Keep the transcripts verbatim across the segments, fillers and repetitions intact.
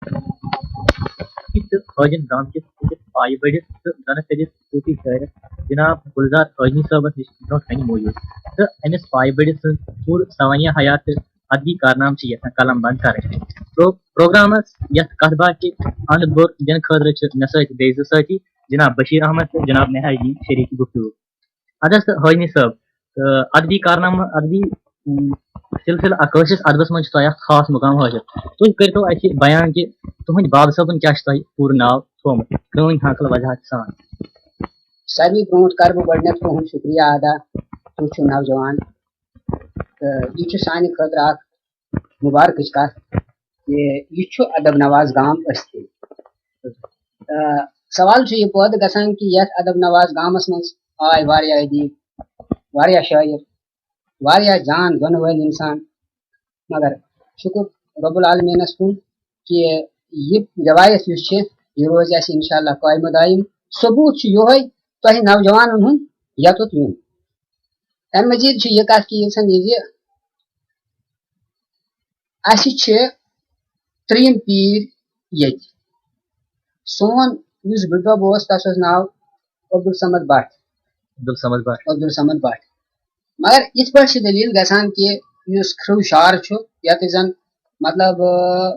تہٕ حٲجِن گام کِس أکِس پایہِ بٔڑِس تہٕ زَنہٕ کٔرِتھ صوٗفی شٲعرَس جناب گُلزار حٲجنی صٲبَس نِش برٛونٛٹھ کَنہِ موٗجوٗد۔ تہٕ أمِس پایہِ بٔڑِس سٕنٛز پوٗرٕ سوانح حیات تہٕ ادبی کارنامہٕ چھِ یَژھان قلم بنٛد کرٕنۍ۔ پرو-، پروگرامَس یَتھ کَتھ باتھِ اَنٛد بوٚر دِنہٕ خٲطرٕ چھِ مےٚ سۭتۍ بیٚیہِ زٕ سٲتھی، جناب بشیٖر احمد تہٕ جناب نہاجی شریٖک گفتگو۔ اَدٕ حظ تہٕ حٲجنی صٲب، تہٕ ادبی کارنامہٕ، ادبی، اۭں، سلسلہٕ کٲشرِس ادبس منٛز چھُ تۄہہِ اکھ خاص مقام حٲصِل۔ تُہۍ کٔرۍتو اَسہِ بیان کہِ تُہنٛدِ بابہٕ صٲبُن کیٛاہ چھُ تۄہہِ پوٗرٕ ناو تھوٚومُت، پرٛٲنۍ ہاکھل وضاحت سان۔ سارنٕے برونٛٹھ کرٕ بہٕ گۄڈٕنیتھ تُہُنٛد شُکریہ ادا۔ تُہۍ چھِو نوجوان، تہٕ یہِ چھُ سانہِ خٲطرٕ اکھ مُبارکٕچ کتھ کہِ یہِ چھُ ادب نواز گام ٲسِتھٕے۔ تہٕ سوال چھُ یہِ پٲدٕ گژھان کہِ یتھ ادب نواز گامس منٛز آے واریاہ ادیب، واریاہ شٲعر، واریاہ جان دۄنہٕ وٲلۍ انسان، مگر شُکُر رب العالمیٖنَس کُن کہِ یہِ رِوایت یُس چھِ، یہِ روزِ اَسہِ اِنشاء اللہ قٲیمہٕ دٲیِم۔ ثبوٗت چھُ یِہوٚے تۄہہِ نوجوانَن ہُنٛد یَتُتھ یُن۔ تَمہِ مٔزیٖد چھِ یہِ کَتھ کہِ یہِ چھَنہٕ یہِ زِ اَسہِ چھِ ترٛیٚیِم پیٖر ییٚتہِ۔ سون یُس بٕڈبَب اوس، تَس اوس ناو عبدالصمد بٹ۔ عبدالصمد بٹ۔ عبدالصمد بٹ۔ مگر یِتھ پٲٹھۍ چھِ دٔلیٖل گژھان کہِ یُس کھرٛو شار چھُ، یَتھ أسۍ زَن، مطلب،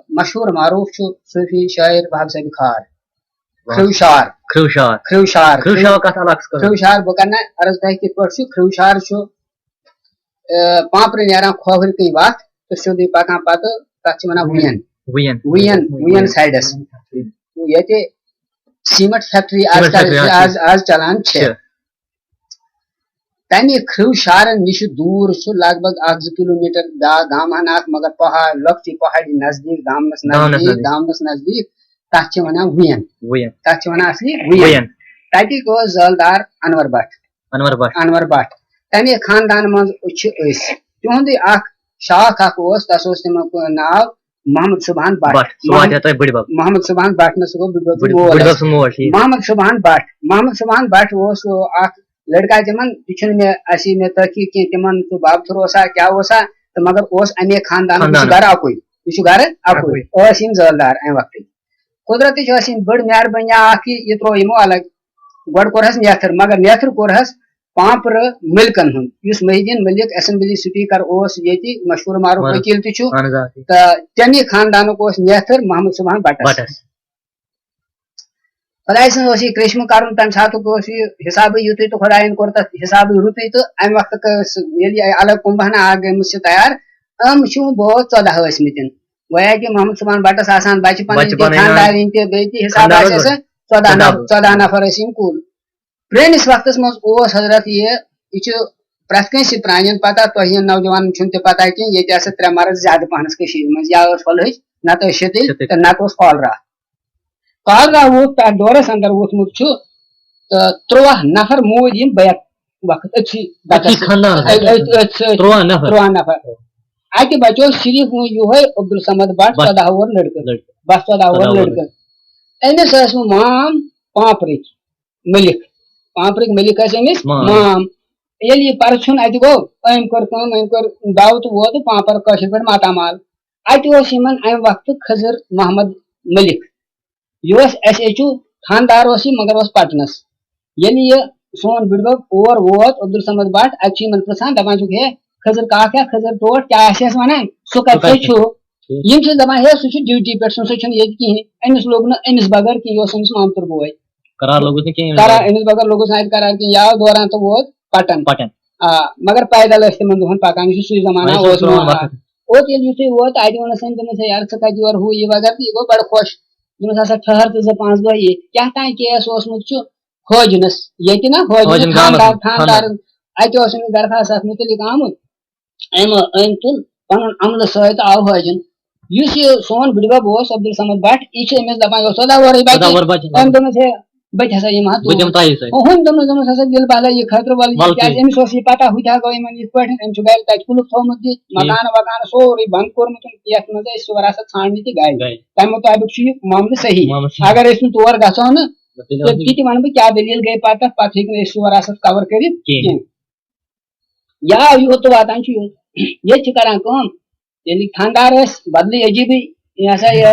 مشہوٗر معروٗف چھُ صوٗفی شٲعر وہاب صٲبِ خار۔ کھرٛو شار۔ کھرٛو شار۔ کھرٛو شار۔ کھرٛو شار کَتھ علاقَس کَرو؟ کھرٛو شار، بہٕ کَرٕ نہٕ عرض تۄہہِ کِتھ پٲٹھۍ چھُ۔ کھرٛو شار چھُ، آ، پانٛپرٕ نیران کھوورِ کِنۍ وَتھ تہٕ سیوٚدُے پَکان پَتہٕ، تَتھ چھِ وَنان وُیَن۔ وُیَن۔ وُیَن، وُیَن سایڈَس۔ ییٚتہِ سیٖمَنٹ فیکٹری آز سیٖمَنٹ کَل-، فیکٹری آز آز، آز چَلان چھِ۔ چھِ۔ تَمہِ کھرٛو شارَن نِش دوٗر چھُ لگ بگ اَکھ زٕ کِلوٗ میٖٹر بیٛاکھ گام ہَنا اَکھ، مگر پہاڑ، لۄکچہِ پہاڑی نزدیٖک، گامَس گامَس نزدیٖک، نزدیٖک۔ گامَس نزدیٖک، تَتھ چھِ وَنان وُیَن۔ وُیَن۔ تَتھ چھِ وَنان اَصلی وُیَن۔ وُیَن۔ تَتِکۍ اوس زٲلدار اَنوَر بٹ۔ اَنوَر بٹ۔ اَنوَر بٹ۔ تَمے خاندانہٕ منٛز چھِ أسۍ۔ تِہُنٛدُے اَکھ شاخ اَکھ اوس، تَس اوس تِمَن ناو محمد سبحان بٹ۔ بٹ، سُہ محمد، واتہِ ہا تۄہہِ بٕڈِ بب۔ محمد سبحان بٹ نہٕ، سُہ گوٚو بٕڈِ بب سُنٛد بٕڈِ، مول بٕڈِ بب حظ۔ سُنٛد مول، ٹھیٖک۔ محمد سبحان بٹ، محمد سبحان بٹ اوس سُہ اَکھ لڑکا تِمَن، یہِ چھُنہٕ مےٚ، اَسہِ یہِ مےٚ تحقیٖق کینٛہہ، تِمَن سُہ بب تھوٚر اوسا، کیٛاہ اوسا، تہٕ مگر اوس اَمے خاندانُک، یہِ چھُ خاندانُک۔ گرٕ اَکُے، یہِ چھُ گرٕ اَکُے۔ اَکُے۔ ٲسۍ یِم زٲلدار اَمہِ وقتٕکۍ۔ قۄدرتٕچ ٲس یِم بٔڑ مہربٲنی اَکھ کہِ یہِ ترٛوو یِمو الگ۔ گۄڈٕ کوٚرہَس نیتھٕر، مگر نیتھٕر کوٚرہَس پانٛپرٕ مٔلکَن ہُنٛد، یُس محی الدیٖن مٔلِک اسمبلی سپیکر اوس ییٚتہِ، مشہوٗر معروٗف معروٗف۔ وکیٖل تہِ چھُ۔ اَہَن حظ، آ۔ تہٕ تَمی خاندانُک اوس نیتھٕر محمد سبحان بٹس۔ بٹس۔ خۄداے سٕنٛز اوس یہِ کرشمہٕ کرُن، تَمہِ ساتُک اوس یہِ حسابٕے یُتُے تہٕ خۄدایَن کوٚر تَتھ حسابٕے رُتُے، تہٕ اَمہِ وقتہٕ کٔر سُہ، ییٚلہِ یہِ الگ کُمبہنا اَکھ گٔمٕژ چھِ تیار، یِم چھِ وۄنۍ بہت ژۄداہ ٲسمٕتۍ۔ گویا کہِ محمد سبحان بٹس آسان بچہِ پنٕنۍ بچہِ تہِ، پنٕنۍ، آ۔ خاندارِنۍ تہِ، بیٚیہِ تہِ حساب خاندار آسہِ حظ اَسہِ ژۄداہ نفر۔ ژۄداہ نفر۔ ژۄداہ نفر ٲسۍ یِم کُل۔ پرٛٲنِس وقتس منٛز اوس حضرت یہِ، یہِ چھُ پرٛٮ۪تھ کٲنٛسہِ پرٛانٮ۪ن پتہ، تۄہہِ یِم نوجوانن چھُنہٕ تہِ پتہ کینٛہہ، ییٚتہِ آسہٕ ترٛےٚ مرض زیادٕ پہنس کٔشیٖرِ منٛز، یا ٲس فلحٕج، نتہٕ ٲس شِتٕلۍ، شِتٕلۍ۔ تہٕ نتہٕ اوس کالرا۔ کالرا ووت تتھ دورس اندر ووتمُت چھُ، تہٕ ترٛواہ نفر موٗدۍ یِم بیک وقت أتھی أتھی بٹس سۭتۍ۔ خاندانس أتھۍ، أتھۍ، أتھۍ سۭتۍ۔ ترٛواہ نفر۔ ترٛواہ نفر۔ اَتہِ بچو صرف وۄنۍ یِہوٚے عبدالصمد بٹ، بٹ۔ ژۄداہ وُہُر لڑکہٕ۔ لڑکہٕ۔ بس ژۄداہ وُہُر ژۄداہ وُہُر۔ لڑکہٕ۔ أمِس ٲسۍ وۄنۍ مام پانٛپرٕکۍ، ملک، پانٛپرٕکۍ ملک ٲسۍ أمِس مام۔ مام۔ ییٚلہِ یہِ پرٕ ژھیوٚن اَتہِ گوٚو، أمۍ کوٚر کٲم، أمۍ کوٚر دعوت ووت پانٛپر کٲشِر پٲٹھۍ ماتامال۔ اَتہِ اوس یِمن اَمہِ وقتہٕ خضر محمد ملک۔ یہِ اوس ایس ایچ او خاندار اوس یہِ، مگر اوس پٹنس۔ ییٚلہِ یہِ سون بٕڈبب اور ووت، عبدالصمد بٹ، اتہِ چھِ یِمن پرژھان، دپان چھُکھ، "ہے، خضر کاک یا خضر ٹوٹھ، کیٛاہ آسہِ اَسہِ ونان؟ سُہ کتہِ سُہ کتہِ سۭتۍ چھُ؟" چھُ؟ ٹھیٖک۔ یِم چھِ دپان، "ہے، سُہ چھُ ڈیوٹی پٮ۪ٹھ، سُہ، سُہ چھُنہٕ ییٚتہِ کِہیٖنۍ، أمِس لوٚگ نہٕ أمِس بغٲر کِہیٖنۍ، یہِ اوس أمِس مامتُر بوے۔" قرار لوٚگُس نہٕ کِہیٖنۍ۔ قرار، أمِس بغٲر لوٚگُس نہٕ اَتہِ قرار کِہیٖنۍ، یہِ آو دوران تہٕ ووت پٹن۔ پٹن۔ آ، مگر پیدل ٲسۍ تِمن دۄہن پکان، یہِ چھُ سُے زمانہٕ وۄنۍ چھُ اوس پرٛون نوٚو۔ وقت۔ اوت ییٚلہِ یُتھُے ووت، اَتہِ ووٚنُس أمۍ، دوٚپمَس، "ہے یار، ژٕ کَتہِ یور ہُہ یہِ وغٲرٕ؟" تہٕ یہِ گوٚو بَڑٕ خۄش۔ دوٚپمَس، "ہسا ٹھٔہر تہٕ زٕ پانٛژھ دۄہ یہِ۔" کیٛاہ تام کیس اوسمُت چھُ حٲجِنَس، ییٚتہِ نا حٲجِن حٲجِن خاندار، گامَس منٛز، خاندار۔ خاندار۔ اَتہِ اوس أمِس درخاست اَتھ مُتعلِق آمُت۔ أمۍ، أمۍ تُل پَنُن عملہٕ سۭتۍ تہٕ آو حٲجِن۔ یُس یہِ سون بٕڈِبَب اوس، عبدالصمد بٹ، یہِ چھِ أمِس دَپان، یہِ اوس ژۄداہ وُہرٕے بَچہِ۔ ژۄداہ وُہُر بَچہِ۔ أمۍ دوٚپمَس، "ہے، بہٕ تہِ ہسا یِمہٕ ہا بہٕ دِمہٕ توٗرۍ۔" تۄہی سۭتۍ۔ ہُمۍ دوٚپنَس، دوٚپنَس، "ہسا دِل بہلا یہِ خٲطرٕ وَلہٕ یہِ، وَلہٕ کیٛازِ ژٕے۔ أمِس اوس یہِ پَتہ، ہُہ تہِ ہا گوٚو یِمَن یِتھ پٲٹھۍ، أمۍ چھُ گَرِ تَتہِ قُلُف تھوٚومُت یہِ، ٹھیٖک۔ مکانہٕ وکانہٕ سورُے بنٛد کوٚرمُت، یَتھ منٛز أسۍ سُہ وراثت ژھانٛڈنہِ تہِ گٔے۔ گٔے۔ تَمہِ مُطٲبِق چھُ یہِ معاملہٕ صحیح۔ معاملہٕ صحیح۔ اگر أسۍ نہٕ تور گژھو نہٕ، تہٕ تیٚلہِ تیٚلہِ تہِ تہِ وَنہٕ بہٕ کیٛاہ دٔلیٖل گٔے پَتہٕ، تَتھ پَتہٕ ہیٚکہِ نہٕ أسۍ سُہ وراثت cover کٔرِتھ کِہیٖنۍ۔ کِہیٖنۍ۔ یا یوٚت تہٕ واتان چھُ یوٚت۔ ییٚتہِ چھِ کران کٲم، ییٚلہِ خانٛدار ٲسۍ بدلٕے عجیٖبٕے، یہِ ہسا یہِ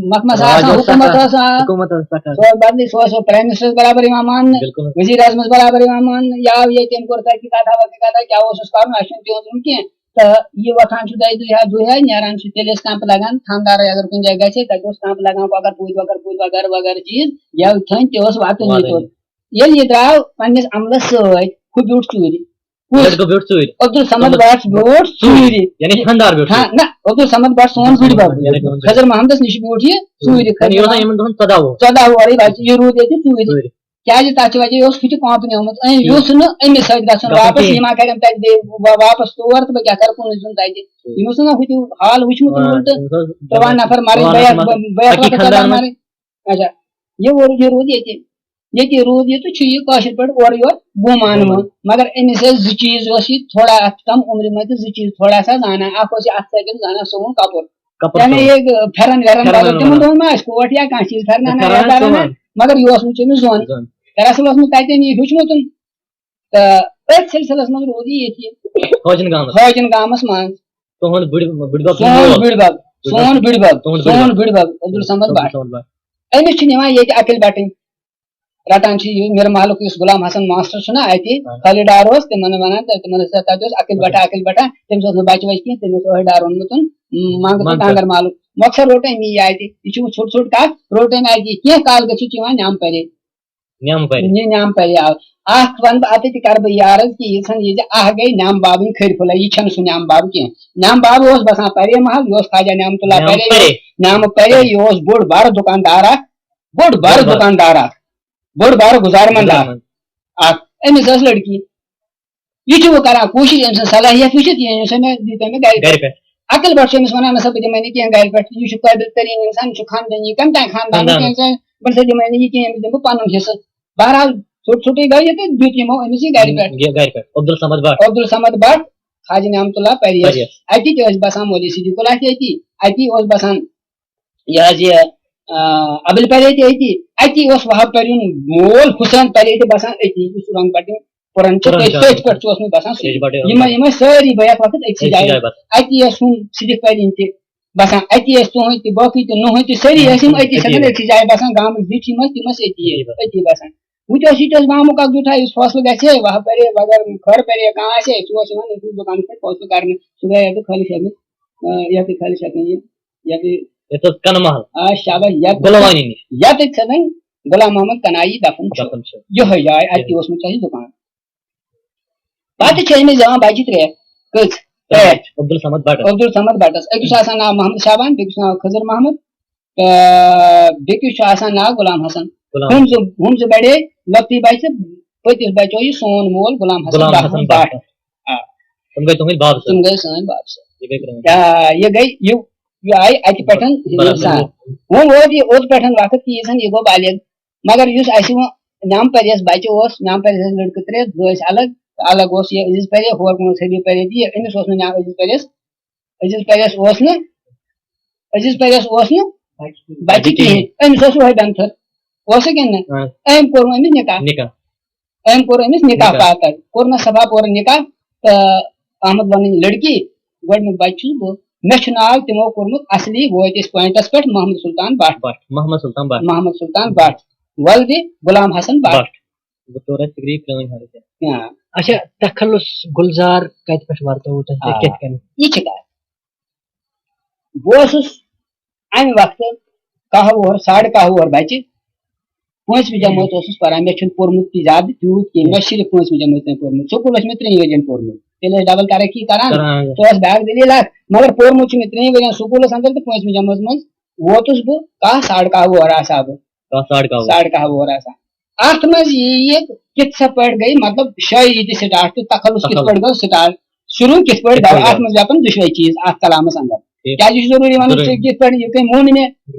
محکمس راج آسان، اوس حکوٗمت سٮ۪ٹھاہ، آسان، حکوٗمت ٲس سٮ۪ٹھاہ۔ سُہ اوس بدلٕے، سُہ اوس پرائم منسٹرس برابر یِوان ماننہٕ، بِلکُل۔ وزیر اعظمس برابر یِوان ماننہٕ۔ یہِ آو ییٚتہِ، أمۍ کوٚر تتہِ کتھا وتھا کتھا، کیٛاہ اوسُس کرُن، اَسہِ چھُنہٕ تِہُنٛد ووٚن کینٛہہ۔ تہٕ یہِ وۄتھان چھُ دۄیہِ دۄہہِ ہا، دۄہہِ ہا نیران چھُ، تیٚلہِ ٲسۍ کیمپ لگان، تھاندار اگر کُنہِ جایہِ گژھِ ہے، تتہِ اوس کیمپ لگان، کۄکر پوٗتۍ وۄکر پوٗتۍ وغیرہ وغیرہ چیٖز، یا تھٔنۍ تہِ اوس واتٲنی واتٲنی۔ توٚت۔ ییٚلہِ یہِ درٛاو پننِس عملس سۭتۍ، ہُہ بیوٗٹھ ژوٗرِ۔ کُس؟ لٔڑکہٕ بیوٗٹھ ژوٗرِ۔ عبدالصمد بٹ بیوٗٹھ ژوٗرِ۔ یعنی خانٛدار بیوٗٹھ ہاں، ژوٗرِ۔ نہ، عبدالصمد بٹ سون بٕڈِ بب۔ یعنی تِہُنٛد بٕڈِ بب۔ خضر محمدس نِش بیوٗٹھ یہِ ژوٗرِ۔ یعنی یہِ اوس خضر یِمن دۄہن ژۄداہ وُہُر۔ ژۄداہ وُہرٕے بچہِ، یہِ روٗد ییٚتہِ ژوٗرِ۔ ژوٗرِ۔ کیازِ تتھ چھِ وجہ، یہِ اوس ہُتہِ کانٛپنیومُت، أمۍ یُس نہٕ أمِس سۭتۍ گژھُن گژھُن واپس، کِہیٖنۍ۔ یہِ ما کرن تتہِ بیٚیہِ وا-، واپس تور تہٕ بہٕ کیٛاہ کرٕ کُنُے زوٚن تتہِ؟ ٹھیٖک۔ ییٚمِس نہٕ ہُتہِ حال وُچھمُت آ، تُلُن تہٕ أمِس اوس ترٛواہ نفر مَرٕنۍ، ترٛواہ بیٚیہِ نفر اکھ، مَرٕنۍ۔ بیٚیہِ اکھ اَکی وقت خانٛدار ژۄداہ منٛز۔ مَرٕنۍ۔ اچھا، یہِ ووٚن، یہِ روٗد ییٚتہِ۔ ییٚتی روٗد یہِ تہٕ چھُ یہِ کٲشِر پٲٹھۍ اورٕ یورٕ گوٗمان ووٗمان۔ ووٗمان۔ مگر أمِس ٲسۍ زٕ چیٖز، اوس یہِ تھوڑا اَتھ کَم عُمرِ منٛز تہٕ زٕ چیٖز تھوڑا سا زانان۔ اَکھ اوس یہِ اَتھٕ سۭتۍ زانان سُوُن کَپُر۔ کَپُر یعنی سُوُن۔ یہِ پھٮ۪رَن وٮ۪رَن پھٮ۪رَن بدل وٮ۪رَن تِمَن بدل۔ دۄہَن ما آسہِ کوٹ یا کانٛہہ چیٖز پھٮ۪رنَن پھٮ۪رَن یَزارَن سُوُن۔ مگر یہِ اوس نہٕ تٔمِس زوٚن۔ زوٚن۔ دراصل اوس نہٕ تَتٮ۪ن یہِ ہیوٚچھمُت۔ تہٕ أتھۍ سلسلس منٛز روٗد یہِ ییٚتی۔ حٲجِن گامس۔ حٲجِن گامس منٛز۔ تُہُنٛد بٕڈِ-، بٕڈِبب سُنٛد سون مول۔ بٕڈبب، بٕڈبب۔ سون بٕڈبب، تُہُنٛد سون بٕڈبب۔ بٕڈبب عبدالصمد بٹ۔ عبدالصمد بٹ۔ أمِس چھِ نِوان ییٚتہِ عقل بٹٕنۍ۔ رٹان چھِ یہِ مِر محلُک یُس غلام حسن ماسٹر چھُنہ اَتہِ، آ۔ خٲلد ڈار اوس، تِمن وَنان تہٕ تِمن ٲسۍ تَتہِ اوس عقل بٹا، عقل بٹا۔ تٔمِس اوس نہٕ بچہٕ وچہٕ کِہیٖنۍ، تٔمۍ اوس أہے ڈار اوٚنمُت، م-، منٛگہٕ تہٕ منٛگہٕ۔ ٹانٛگر محلُک۔ مۄخصر روٚٹ أمۍ یہِ اَتہِ۔ یہِ چھُ وۄنۍ ژھوٚٹ ژھوٚٹ کَتھ، روٚٹ أمۍ اَتہِ یہِ۔ کینٛہہ کال گٔژھِتھ چھُ یِوان نٮ۪مہٕ پَرے۔ نٮ۪مہٕ پَرِ۔ یہِ نٮ۪مہٕ پَرِ آو۔ اَکھ وَنہٕ بہٕ اَتہِ تہِ کَرٕ بہٕ یہِ عرض کہِ ییٖژہن یہِ زِ اَکھ گٔے نٮ۪مہٕ بابٕنۍ کھٔرۍ پھُلے، یہِ چھَنہٕ سُہ نٮ۪مہٕ باب کینٛہہ۔ نٮ۪مہٕ باب اوس بَسان پَرے محل، یہِ اوس خواجہ نعمت اللہ نعمت پَرے، پَرے۔ نعمت پَرے، یہِ اوس بوٚڑ بارٕ دُکاندار اَکھ، بوٚڑ بارٕ بوٚڑ بارٕ۔ دُکاندار اَکھ، بوٚڑ بارٕ گُزارمنٛد اَکھ۔ گُزارمنٛد۔ اَکھ، أمِس ٲس لٔڑکی۔ یہِ چھُ وۄنۍ کران کوٗشِش أمۍ سٕنٛز صلاحیت وٕچھِتھ، یہِ أمۍ سٕنٛز مےٚ، دِتۍ مےٚ گرِ گرِ پٮ۪ٹھ۔ پٮ۪ٹھ۔ عقل بٹ چھُ أمِس وَنان، "نہ سا، بہٕ دِمے نہٕ کینٛہہ گرِ پٮ۪ٹھ، یہِ چھُ قٲبِل تریٖن اِنسان، یہِ چھُ خاندٲنی، کَمہِ تانۍ خاندانُک خاندان۔ اِنسان، بہٕ نہ سا دِمے نہٕ یہِ کینٛہہ، أمِس دِمہٕ بہٕ پَنُن حِصہٕ۔" بہرحال، ژھوٚٹ ژھوٚٹُے گوٚو یہِ تہٕ دیُت یِمو أمِس یہِ گرِ پٮ۪ٹھ۔ یہِ گرِ پٮ۪ٹھ۔ عبدالصمد بٹ۔ عبدالصمد بٹ، خواجہ نعمت اللہ پریس۔ پریس۔ اَتی تہِ ٲسۍ بسان مولوی صدیق اللہ تہِ اَتی، اَتی اوس بسان یہِ حظ یہِ، آ، ابل پرے تہِ أتی، اَتی اوس وہاب پریُن مول حسین پرے تہِ بسان أتی، یُس رنگ پٹنگ پُرن چھُ، پُرن تٔتھۍ، چھُ۔ تٔتھۍ پٮ۪ٹھ چھُ اوسمُت بسان سُہ۔ تٔتھۍ پٮ۪ٹھ یِمے، اوسمُت۔ یِمے سٲری بٲے اَکھ وقت أکسٕے أکسٕے جایہِ۔ جایہِ بسان۔ اَتی ٲسۍ ہُم صدیق پری تہِ بسان، اَتی ٲسۍ تُہٕنٛدۍ تہِ، باقٕے تہِ، نُہٕنٛدۍ تہِ، سٲری ٲسۍ یِم أتی أتی سٮ۪دَن بسان۔ أکسٕے جایہِ بسان، گامٕکۍ زِٹھۍ یِم ٲسۍ، تِم ٲسۍ أتی أتی بسان۔ أتی بسان۔ وۄنۍ تہِ اوس یہِ تہِ اوس گامُک اکھ زیُٹھا، یُس فٲصلہٕ گژھِ ہے، وہاب پرے، وغٲر خٲر پرے، کانٛہہ آسہِ ہے، سُہ اوس یِوان أکِس دُکانَس پٮ۪ٹھ فٲصلہٕ کرنہِ۔ سُہ گٔیے یَتھ خٲلِص ہٮ۪تھ، آ، یَتھ خٲلِص ہٮ۪تھ یہِ، یَتھ یہِ یَتھ اوس کَنہٕ محل۔ آ، شاباش، یَتھ گُلوانی نِش۔ یَتھ أکۍ سۭتۍ غلام محمد کنایی دفن چھُ۔ دفن چھُ۔ یِہوٚے جاے، اَتہِ تہِ اوسمُت چھُ اَسہِ دُکان۔ پَتہٕ چھِ أمِس زٮ۪وان بَچہِ ترٛےٚ۔ کٔژ؟ ترٛےٚ۔ عبدالصمد بٹس۔ عبدالصمد بٹس۔ أکِس چھُ آسان ناو محمد شابان، بیٚکِس چھُ ناو خضر محمد، تہٕ بیٚکِس چھُ آسان ناو غلام حسن۔ غلام۔ ہُم زٕ، ہُم زٕ بڑے لۄکٹی بچہِ، پٔتِس بچو یہِ سون مول غلام حسن غلام بٹ۔ حسن بٹ۔ آ۔ تِم گٔے تُہٕنٛدۍ باب صٲب۔ تِم گٔے سٲنۍ باب صٲب۔ یہِ گٔے پرٛٲنۍ۔ آ، یہِ گٔے، یہِ، یہِ آیہِ اَتہِ پٮ۪ٹھ برابر۔ اِنسان۔ وۄنۍ ووت یہِ اوٚت پٮ۪ٹھ وقت کہِ ییٖژہن یہِ گوٚو بالغ۔ مگر یُس اَسہِ وۄنۍ نعم پریس بچہِ اوس، نعم پریس ٲسۍ لڑکہٕ ترٛےٚ، زٕ ٲسۍ الگ، الگ اوس یہِ عزیز پرے، ہورٕ کُن اوس حبیب پرے تہِ، یہِ، أمِس اوس نہٕ نعم عزیز پریس، عزیز پریس اوس نہٕ، عزیز پریس اوس نہٕ بچہِ بچہِ کِہیٖنۍ۔ کِہیٖنۍ۔ أمِس اوس یِہوٚے بٮ۪نتھٕر۔ اوسُکھ کِنہٕ نہ؟ آ۔ أمۍ کوٚر وۄنۍ أمِس نِکاح۔ نِکاح۔ أمۍ کوٚر أمِس نِکاح نِکاح۔ پاکَر۔ کوٚر نہ صفا پورٕ نِکاح، تہٕ آمُت وَنٕنۍ لڑکی، گۄڈٕنیُک بچہٕ چھُس بہٕ۔ مےٚ چھُ ناو تِمو کوٚرمُت اصلی، وٲتۍ أسۍ پوینٹَس پٮ۪ٹھ، محمد سلطان بٹ۔ بٹ، محمد سلطان بٹ۔ محمد سلطان بٹ، ولدِ غلام حسن بٹ۔ بٹ۔ بہٕ توٚر اَسہِ فِکرِ یہِ پرٛٲنۍ حرکت۔ آ۔ اچھا، تخلص گُلزار کَتہِ پٮ۪ٹھ ورتووُ تۄہہِ؟ تُہۍ آ۔ کِتھ کٔنۍ؟ یہِ چھِ کَتھ۔ بہٕ اوسُس اَمہِ وقتہٕ کاہ وُہُر، ساڑٕ کاہ وُہُر بَچہِ۔ پٲنٛژمہِ جمٲژ اوسُس پَران، مےٚ چھُنہٕ پوٚرمُت تہِ زیادٕ تیوٗت کینٛہہ، مےٚ چھِ صرف پٲنٛژمہِ جمٲژ تام پوٚرمُت۔ سکوٗل ٲسۍ مےٚ ترٛیٚنہِ ؤرۍ یَن پوٚرمُت، تیٚلہِ ٲسۍ ڈبل ترقی کران، کران۔ سُہ ٲس بیٛاکھ دٔلیٖل اَکھ۔ مگر پوٚرمُت چھُ مےٚ ترٛیٚنہِ ؤرۍ یَن سکوٗلَس اَندَر تہٕ پٲنٛژمہِ جمٲژ منٛز ووتُس بہٕ کاہ، ساڑٕ کاہ وُہُر آسہٕ ہا بہٕ۔ کاہ، ساڑٕ کاہ وُہُر۔ ساڑٕ کاہ وُہُر آسہٕ ہا۔ اَتھ منٛز یی یہِ کِتھ سا پٲٹھۍ گٔے، مطلب، شٲعری تہِ سٹارٹ تہٕ تخلص کِتھ تخلص۔ پٲٹھۍ گوٚو سٹارٹ، شروٗع کِتھ پٲٹھۍ کِتھ گوٚو، پٲٹھۍ اَتھ گوٚو۔ منٛز لَبَن دُشوَے چیٖز اَتھ کلامَس اَندَر۔ ٹھیٖک۔ کیٛازِ یہِ چھُ ضروٗری وَنُن، ضروٗری۔ ژےٚ کِتھ پٲٹھۍ یہِ کٔمۍ ووٚن مےٚ؟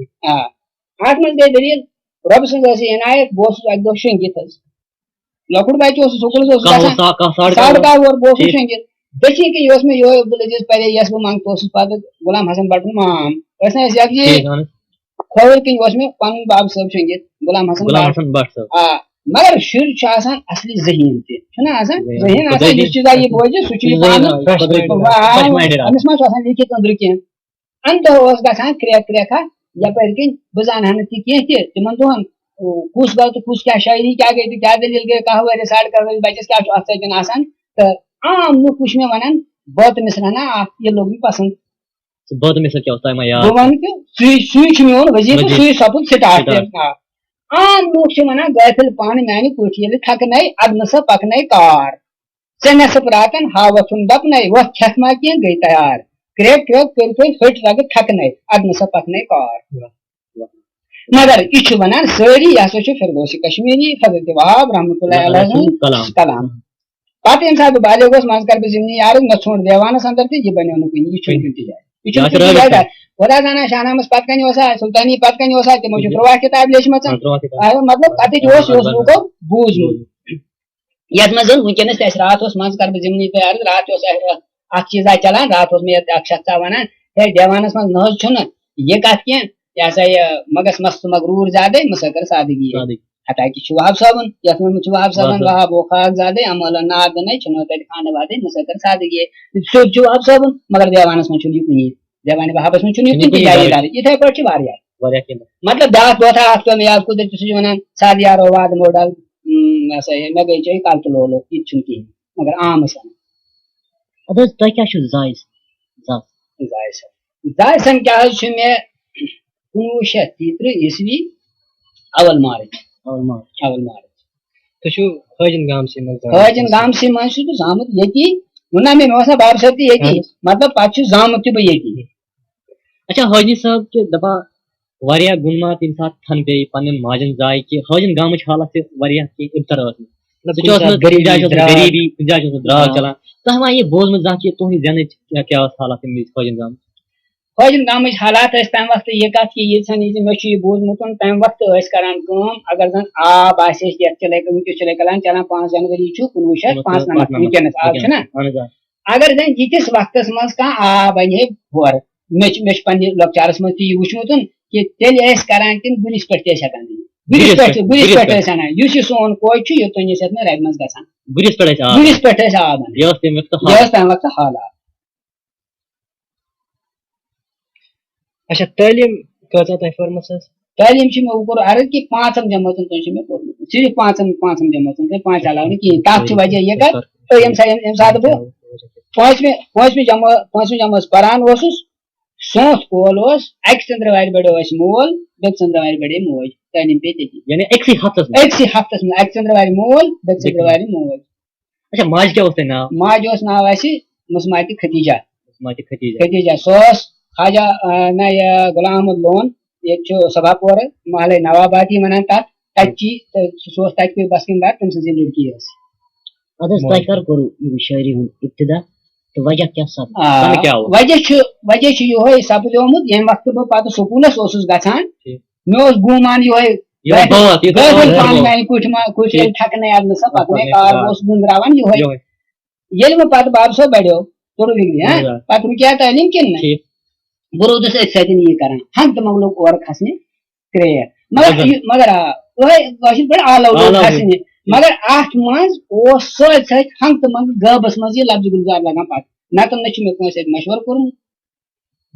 آ، اَتھ منٛز گٔے دٔلیٖل، رۄبہٕ سٕنٛز ٲس یہِ عنایت، بہٕ اوسُس اَکہِ دۄہ شۄنٛگِتھ حظ۔ لۄکُٹ بَچہٕ اوسُس، سکوٗلَس اوسُس کاہ گژھان۔ اوس سا-، کاہ، ساڑٕ کاہ ساڑٕ کاہ وُہُر، بہٕ اوسُس ٹھیٖک۔ شۄنٛگِتھ۔ دٔچھِنۍ کِنۍ اوس مےٚ یِہوٚے عبدالعزیز پرے، یَس بہٕ منٛگتہٕ اوسُس پَتہٕ غلام حسن بَٹُن مام۔ ٲسۍ نہ أسۍ یَکجاہ؟ ٹھیٖک، اَہَن حظ۔ کھووُر کِنۍ اوس مےٚ پَنُن بَب صٲب شۄنٛگِتھ، غلام حسن غلام بٹ۔ حسن بٹ صٲب۔ آ، مگر شُرۍ چھُ آسان اصلی ذہین تہِ، چھُنہ آسان؟ ذہین۔ ذہین آسان، قۄدرٔتی۔ یُس چیٖزا یہِ بوزِ، سُہ چھُ یہِ ذہین پانہٕ۔ آسان، قۄدرٔتی۔ آ، آسان، fresh minded آسان۔ أمِس ما چھُ آسان لیکھِتھ أنٛدرٕ کینٛہہ؟ ہن دۄہ اوس گژھان کرٛٮ۪کھ کرٛٮ۪کھ ہا یَپٲرۍ کِنۍ، بہٕ زانہٕ ہا نہٕ تہِ کینٛہہ تہِ، تِمن دۄہن، او، کُس گوٚو تہٕ کُس کیٛاہ شٲعری کیٛاہ گٔے تہٕ کیٛاہ دٔلیٖل گٔے، کاہ ؤہرِس ساڑٕ کاہ ؤہرِس بَچَس کیٛاہ چھُ اَتھ سۭتۍ آسان۔ تہٕ عام لُکھ وٕچھ مےٚ وَنان، بٲتہٕ مِثرا نہ اَکھ، یہِ لوٚگ مےٚ پَسنٛد۔ ژٕ بٲتہٕ مِثر کیٛاہ اوس تۄہہِ ما یاد؟ بہٕ وَنہٕ کہِ سُے، سُے چھُ میون وظیٖفہٕ، وظیٖفہٕ۔ سُے سَپُد سٹارٹ۔ سٹارٹ۔ تہِ۔ آ۔ عام لوٗکھ چھِ وَنان، غٲفِل پانہٕ میٛانہِ کُٹھۍ ییٚلہِ تھَکنَے، اَدٕ نہٕ سا پَکنَے کار۔ ژےٚ نٮ۪صٕف راتَن ہاوَتھ ہُم دَپنَے، وۄتھ کھٮ۪تھ ما کینٛہہ گٔے تیار۔ کرٛٮ۪کھ کرٛٮ۪کھ کٔرۍ کٔرۍ ۂٹۍ رَگہٕ تھَکنَے، اَدٕ نہٕ سا پَکنَے کار۔ واہ، واہ۔ مگر یہِ چھِ وَنان سٲری، یہِ ہسا چھُ فردوس کشمیری، حضرت وہاب رحمتہ اللہ علیہ سُنٛد کلام۔ کلام۔ پتہٕ ییٚمہِ ساتہٕ بہٕ بالغ گوس، منٛزٕ کر بہٕ ضمنی عرض، مےٚ ژھونٛڈ دیوانس اندر تہِ، یہِ بنیو نہٕ کُنہِ، یہِ چھُنہٕ کُنہِ تہِ جایہِ۔ یہِ چھُنہٕ یہِ کُنہِ تہِ جایہِ۔ خۄدا زانان شاہ نامس پتہٕ کنہِ اوسا، سلطانی پتہٕ کنہِ اوسا، تِمو چھِ ترٛواہ کِتابہٕ لیچھمژٕ۔ ہاں، ترٛواہ کِتابہٕ۔ آ، مطلب، کتٕچ اوس، یہِ اوس لوٗکو بوٗزمُت۔ یتھ منٛز زن وٕنکیٚنس تہِ اَسہِ راتھ اوس، منٛزٕ کر بہٕ ضمنی تۄہہِ عرض، راتھ تہِ اوس اَسہِ اکھ چیٖزا چلان، راتھ اوس مےٚ یتھ اکھ شخصا ونان، ہے، دیوانس منٛز نہ حظ چھُنہٕ یہِ کتھ کینٛہہ، یہِ ہسا یہِ مگس مست مغروٗر زیادے، مسٲکر سادگی۔ سادگی۔ حتیٰ کہِ چھُ وہاب صٲبُن، یتھ منٛز چھُ وہاب صٲبن، وہاب صٲب۔ وہاب او خاک زادے، امٲلن ناد دِنے، چھُنہٕ تیٚلہِ خانہٕ وادے، مسٲکر سادگی۔ سیوٚد چھُ وہاب صٲبُن، مگر دیوانس منٛز چھُنہٕ یہِ کُنی۔ دیوانِ وہابس منٛز چھُنہٕ یہِ کُنہِ تہِ جایہِ درٕج۔ یِتھے پٲٹھۍ چھِ واریاہ۔ واریاہ کینٛہہ۔ مطلب، بیٛاکھ بٲتھا اکھ پیوٚو مےٚ یاد، قدرتی سُہ چھُ وَنان، "سادٕ یارو واد موڈل، اۭں، یہِ ہسا یہِ، مےٚ گٔے چٲنۍ کَلہٕ تہٕ لولو"، یہِ تہِ چھُنہٕ کِہیٖنۍ۔ مگر عام أسۍ وَنان۔ اَدٕ حظ، تۄہہِ کیٛاہ چھُو زایہِ زَس؟ زایہِ سَس۔ زایہِ سَن کیٛاہ حظ چھُ مےٚ کُنوُہ شیٚتھ تیٚیہِ تٕرٛہ عیسوی اول مارچ۔ اول مارچ۔ اول مارچ۔ تُہۍ چھِو حٲجِن گامسٕے منٛز زامٕتۍ؟ حٲجِن گامسٕے منٛز چھُس بہٕ زامُت ییٚتی۔ ووٚن نا مےٚ، مےٚ اوس نا باب صٲب تہِ ییٚتی۔ اَہَن حظ۔ مطلب، پَتہٕ چھُس زامُت تہِ بہٕ ییٚتی۔ اچھا، حٲجی صٲب کہِ دَپان واریاہ گُن مات ییٚمہِ ساتہٕ تھَن پیٚیہِ پنٛنٮ۪ن ماجَن زایہِ کہِ حٲجِن گامٕچ حالت چھِ واریاہ کینٛہہ اِبتر ٲسمٕژ۔ مطلب، سُہ چھُ کُنہِ اوسمُت، ساتہٕ کُنہِ جایہِ چھُ اوسمُت غریٖبی، غریٖبی، کُنہِ جایہِ چھُ اوسمُت درٛاو آ۔ چَلان۔ تۄہہِ ما یہِ بوٗزمُت زانٛہہ کہِ تُہٕنٛدِ زٮ۪نٕچ کیٛاہ، کیٛاہ ٲس حالت تَمہِ وِزِ حٲجِن گامٕچ؟ حٲجِن گامٕچ حالات ٲسۍ تَمہِ وقتہٕ یہِ کَتھ کہِ ییٖژ ہَن یہِ زِ مےٚ چھُ یہِ بوٗزمُت، تَمہِ وقتہٕ ٲسۍ کَران کٲم، اگر زَن آب آسہِ اَسہِ یَتھ چِلَے، وٕنکیٚس چِلَے کَلان چَلان، پانٛژھ جَنؤری چھُ کُنوُہ شیٚتھ پانٛژنَمَتھ، وٕنکیٚنَس آز چھُنہ؟ اَہَن حظ، آ۔ اگر زَن یِتھِس وقتَس منٛز کانٛہہ آب اَنہِ ہے ہورٕ، مےٚ چھُ، مےٚ چھُ پننہِ لۄکچارس منٛز تہِ یہِ وُچھمُت کہِ تیٚلہِ ٲسۍ کران تِم گُرِس پٮ۪ٹھ تہِ ٲسۍ ہٮ۪کان دِتھ۔ گُرِس گُرِس پٮ۪ٹھ پٮ۪ٹھ، چھِ، گُرِس گُرِس پٮ۪ٹھ پٮ۪ٹھ۔ ٲسۍ اَنان۔ یُس یہِ سون کوچ چھُ، یوٚت تام أسۍ یَتھ منٛز رَبہِ منٛز گژھان۔ گُرِس پٮ۪ٹھ ٲسۍ آب اَنان۔ یہِ ٲس تَمہِ وقتہٕ یہِ حالات۔ ٲس تَمہِ وقتہٕ حالات۔ اچھا، تعلیٖم کۭژاہ تۄہہِ پٔرمٕژ ٲس؟ تعلیٖم چھِ مےٚ، وۄنۍ کوٚر عرض کہِ پانٛژن جمٲژن تام چھِ مےٚ پوٚرمُت۔ صرف پانٛژن، پانٛژن جمٲژن تام، پانٛژھ علاوٕ نہٕ کِہیٖنۍ۔ تَتھ چھُ وجہ یہِ کَتھ، تہٕ ییٚمہِ سا-، ییٚمہِ، ییٚمہِ ساتہٕ بہٕ پٲنٛژمہِ، پٲنٛژمہِ جمٲ-، پٲنٛژمہِ جمٲژ پَران اوسُس، سونٛتھ کول اوس، اَکہِ ژٔنٛدٕروارِ بَڑیو اَسہِ مول، بیٚکہِ ژٔنٛدٕروارِ بَڑے موج۔ تعلیٖم پیٚیہِ تٔتی۔ یعنی أکسٕے ہفتس منٛز؟ أکسٕے ہفتس منٛز، اَکہِ ژٔنٛدٕروارِ مول، بیٚکہِ بیٚکہِ ژٔنٛدٕروارِ موج۔ اچھا، ماجہِ کیٛاہ اوس تۄہہِ ناو؟ ماجہِ اوس ناو اَسہِ مسماتِ خدیجہ۔ مسماتِ خدیجہ۔ خدیجہ، سۄ ٲس خواجہ، آ، نہ، یہِ غلام احمد لون، ییٚتہِ چھُ صفا پورٕ، محلے نوآبادی وَنان تَتھ، تَتہِ چی، تہٕ سُہ اوس تَتہِ کُے بسکیٖن دار، تٔمۍ سٕنٛز یہِ لڑکی ٲس۔ اَدٕ حظ، تۄہہِ موجود۔ کر کوٚروٕ یہِ شٲعری ہُنٛد ابتدا تہٕ وجہ کیٛاہ سپُد؟ آ، تَمہِ کیٛاہ اوس؟ وجہ چھُ، وجہ چھُ یِہوٚے سپدیومُت، ییٚمہِ وقتہٕ بہٕ پتہٕ سکوٗلس اوسُس گژھان، ٹھیٖک۔ مےٚ اوس گُمان یِہوٚے، یِہوٚے غٲفِل، بٲتھ، یہِ غٲفِل گُمان پانہٕ اوس۔ میٛانہِ کُٹھۍ ما-، کُٹھۍ ییٚلہِ ٹھیٖک۔ تھکنَے اَدٕ نہٕ سا پَکنَے، ٹھیٖک۔ کار اوس گُنٛزراوان یِہوٚے۔ یِہوٚے۔ ییٚلہِ وۄنۍ پتہٕ باب صٲب بڑیو، پوٚرُکھ ڈگری، ہاں؟ اہن حظ۔ پتہٕ رُکیو تعلیٖم کِنہٕ نہ؟ ٹھیٖک۔ بہٕ روٗدُس أتھۍ سۭتۍ یہِ کران، ہنٛگ تہٕ منٛگ لوٚگ اورٕ کھسنہِ کرٛیک۔ مگر اہن حظ۔ یہِ، مگر آ، یِہوٚے کٲشِر پٲٹھۍ آلو لوٚگ آلو کھسنہِ۔ لوٚگ۔ مگر اَتھ منٛز اوس سۭتۍ سۭتۍ ہنٛگ تہٕ منٛگ غٲبس منٛز یہِ لفظ گُلزار لگان پتہٕ۔ نتہٕ نہ چھُ مےٚ کٲنٛسہِ سۭتۍ مشورٕ کوٚرمُت۔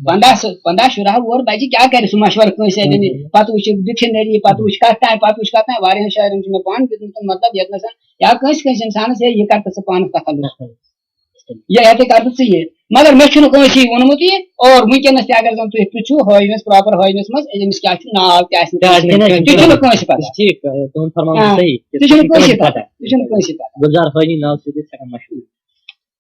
پنٛداہ سا-، پنٛداہ شُراہ وُہُر بچہِ کیٛاہ کرِ سُہ مشورٕ کٲنٛسہِ سۭتۍ؟ ہُم۔ پتہٕ وٕچھِ ڈکشنری، پتہٕ وٕچھِ کتھ تام، پتہٕ وٕچھِ کتھ تام۔ واریاہن شاعرن چھُ مےٚ پانہٕ دیُتمُت مطلب، ییٚتہِ نَسَن یا کٲنٛسہِ، کٲنٛسہِ انسانس، ہے، یہِ کر تہٕ ژٕ پانس تخلص۔ تخلص۔ یہِ ہیٚکے کر تہٕ ژٕ یہِ۔ مگر مےٚ چھُنہٕ کٲنٛسی ووٚنمُت یہِ، اور وٕنکیٚنس تہِ اگر زن تُہۍ پرٛژھِو حٲجنس، پراپر حٲجنس منٛز، أمِس کیٛاہ چھُ ناو، کیٛاہ چھُ نہٕ، کیٛاہ چھُ نہٕ، تہِ چھُنہٕ کٲنٛسہِ پتہ۔ ٹھیٖک، تُہُنٛد فرمان چھُ آ، صحیح۔ تہِ چھُنہٕ کٲنٛسہِ پتہ، تہِ چھُنہٕ کٲنٛسہِ پتہ۔ گُلزار حٲجی ناو سۭتۍ أسۍ ہٮ۪کان مشہوٗر۔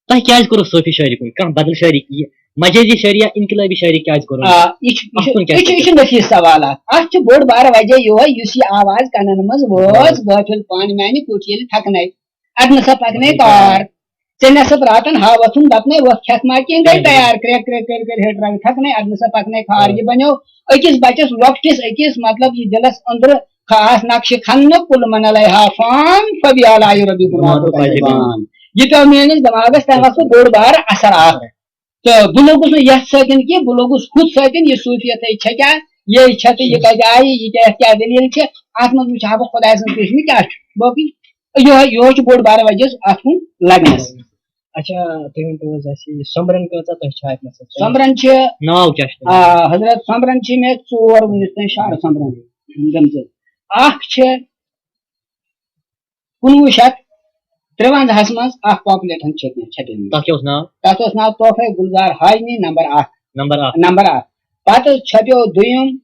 تۄہہِ کیٛازِ کوٚروٕ صوفی شٲعری کُن؟ کانٛہہ بدل شٲعری، یہِ مجازی شٲعری یا انقلٲبی شٲعری کیٛازِ کوٚروٕ؟ آ، یہِ چھُ، یہِ چھُ، اَتھ کُن کیٛازِ یہِ چھُ، یہِ چھُ کوٚروٕ؟ نفیٖس سوال اکھ۔ اَتھ چھُ بوٚڑ بارٕ وجہ یِہوٚے، یُس یہِ آواز کَنَن منٛز وٲژ، غٲفِل پانہٕ میٛانہِ کُٹھۍ ییٚلہِ تھَکنَے، اَدٕ نہٕ سا پَکنَے کار۔ ژےٚ نٮ۪صٕف راتَن ہاوَتھ ہُم دَپنَے، وۄتھ کھٮ۪تھ ما کینٛہہ گٔے تیار، کرٛٮ۪کھ، کرٛٮ۪کھ، کرٛٮ۪کھ، کرٛٮ۪کھ، ہیٚٹھ رَنٛگ تھَکنَے، اَدٕ نہٕ سا پَکنَے کار۔ یہِ بَنیو أکِس بَچَس، لۄکٹِس أکِس، مطلب، یہِ دِلَس أنٛدرٕ خاص نقشہِ خان نہ کل من علیہا فان فبی آلاء ربی گناہ تجبان۔ یہِ پیوٚو میٲنِس دٮ۪ماغس تَمہِ وقتہٕ بوٚڑ بارٕ اثر اکھ۔ تہٕ بہٕ لوٚگُس نہٕ یتھ سۭتۍ کینٛہہ، بہٕ لوٚگُس ہُتھ سۭتۍ، یہِ صوٗفیت ہے چھےٚ کیٛاہ، یہِ چھےٚ تہٕ یہِ کتہِ آیہِ، یہِ کیٛاہ، یتھ کیٛاہ دٔلیٖل چھِ، اتھ منٛز وٕچھٕ ہا بہٕ خۄداے سٕنٛز کرشمہٕ کیٛاہ چھُ۔ باقٕے یِہوٚے، یِہوٚے چھُ بوٚڑ بارٕ وجہ اتھ کُن لگنس۔ اچھا، تُہۍ ؤنۍ تو حظ اَسہِ، یہِ سۄمبرن کۭژاہ تۄہہِ چھِ اَتہِ نَسَن؟ سۄمبرن چھِ، ناو کیٛاہ چھُ تِمن؟ آ، حضرت سۄمبرن چھِ مےٚ ژور وٕنیُک تام شعر سۄمبرن گٔمژٕ۔ اکھ چھِ کُنوُہ شیٚتھ ترٛوَنزاہَس منٛز اکھ پاپلیٹ ہن چھپمٕژ، چھپیمٕژ۔ تَتھ کیٛاہ اوس ناو؟ تَتھ اوس ناو تحفے گلزار حاجنی نمبر اکھ۔ نمبر اکھ۔ نمبر اکھ۔ پتہٕ چھپیو دوٚیِم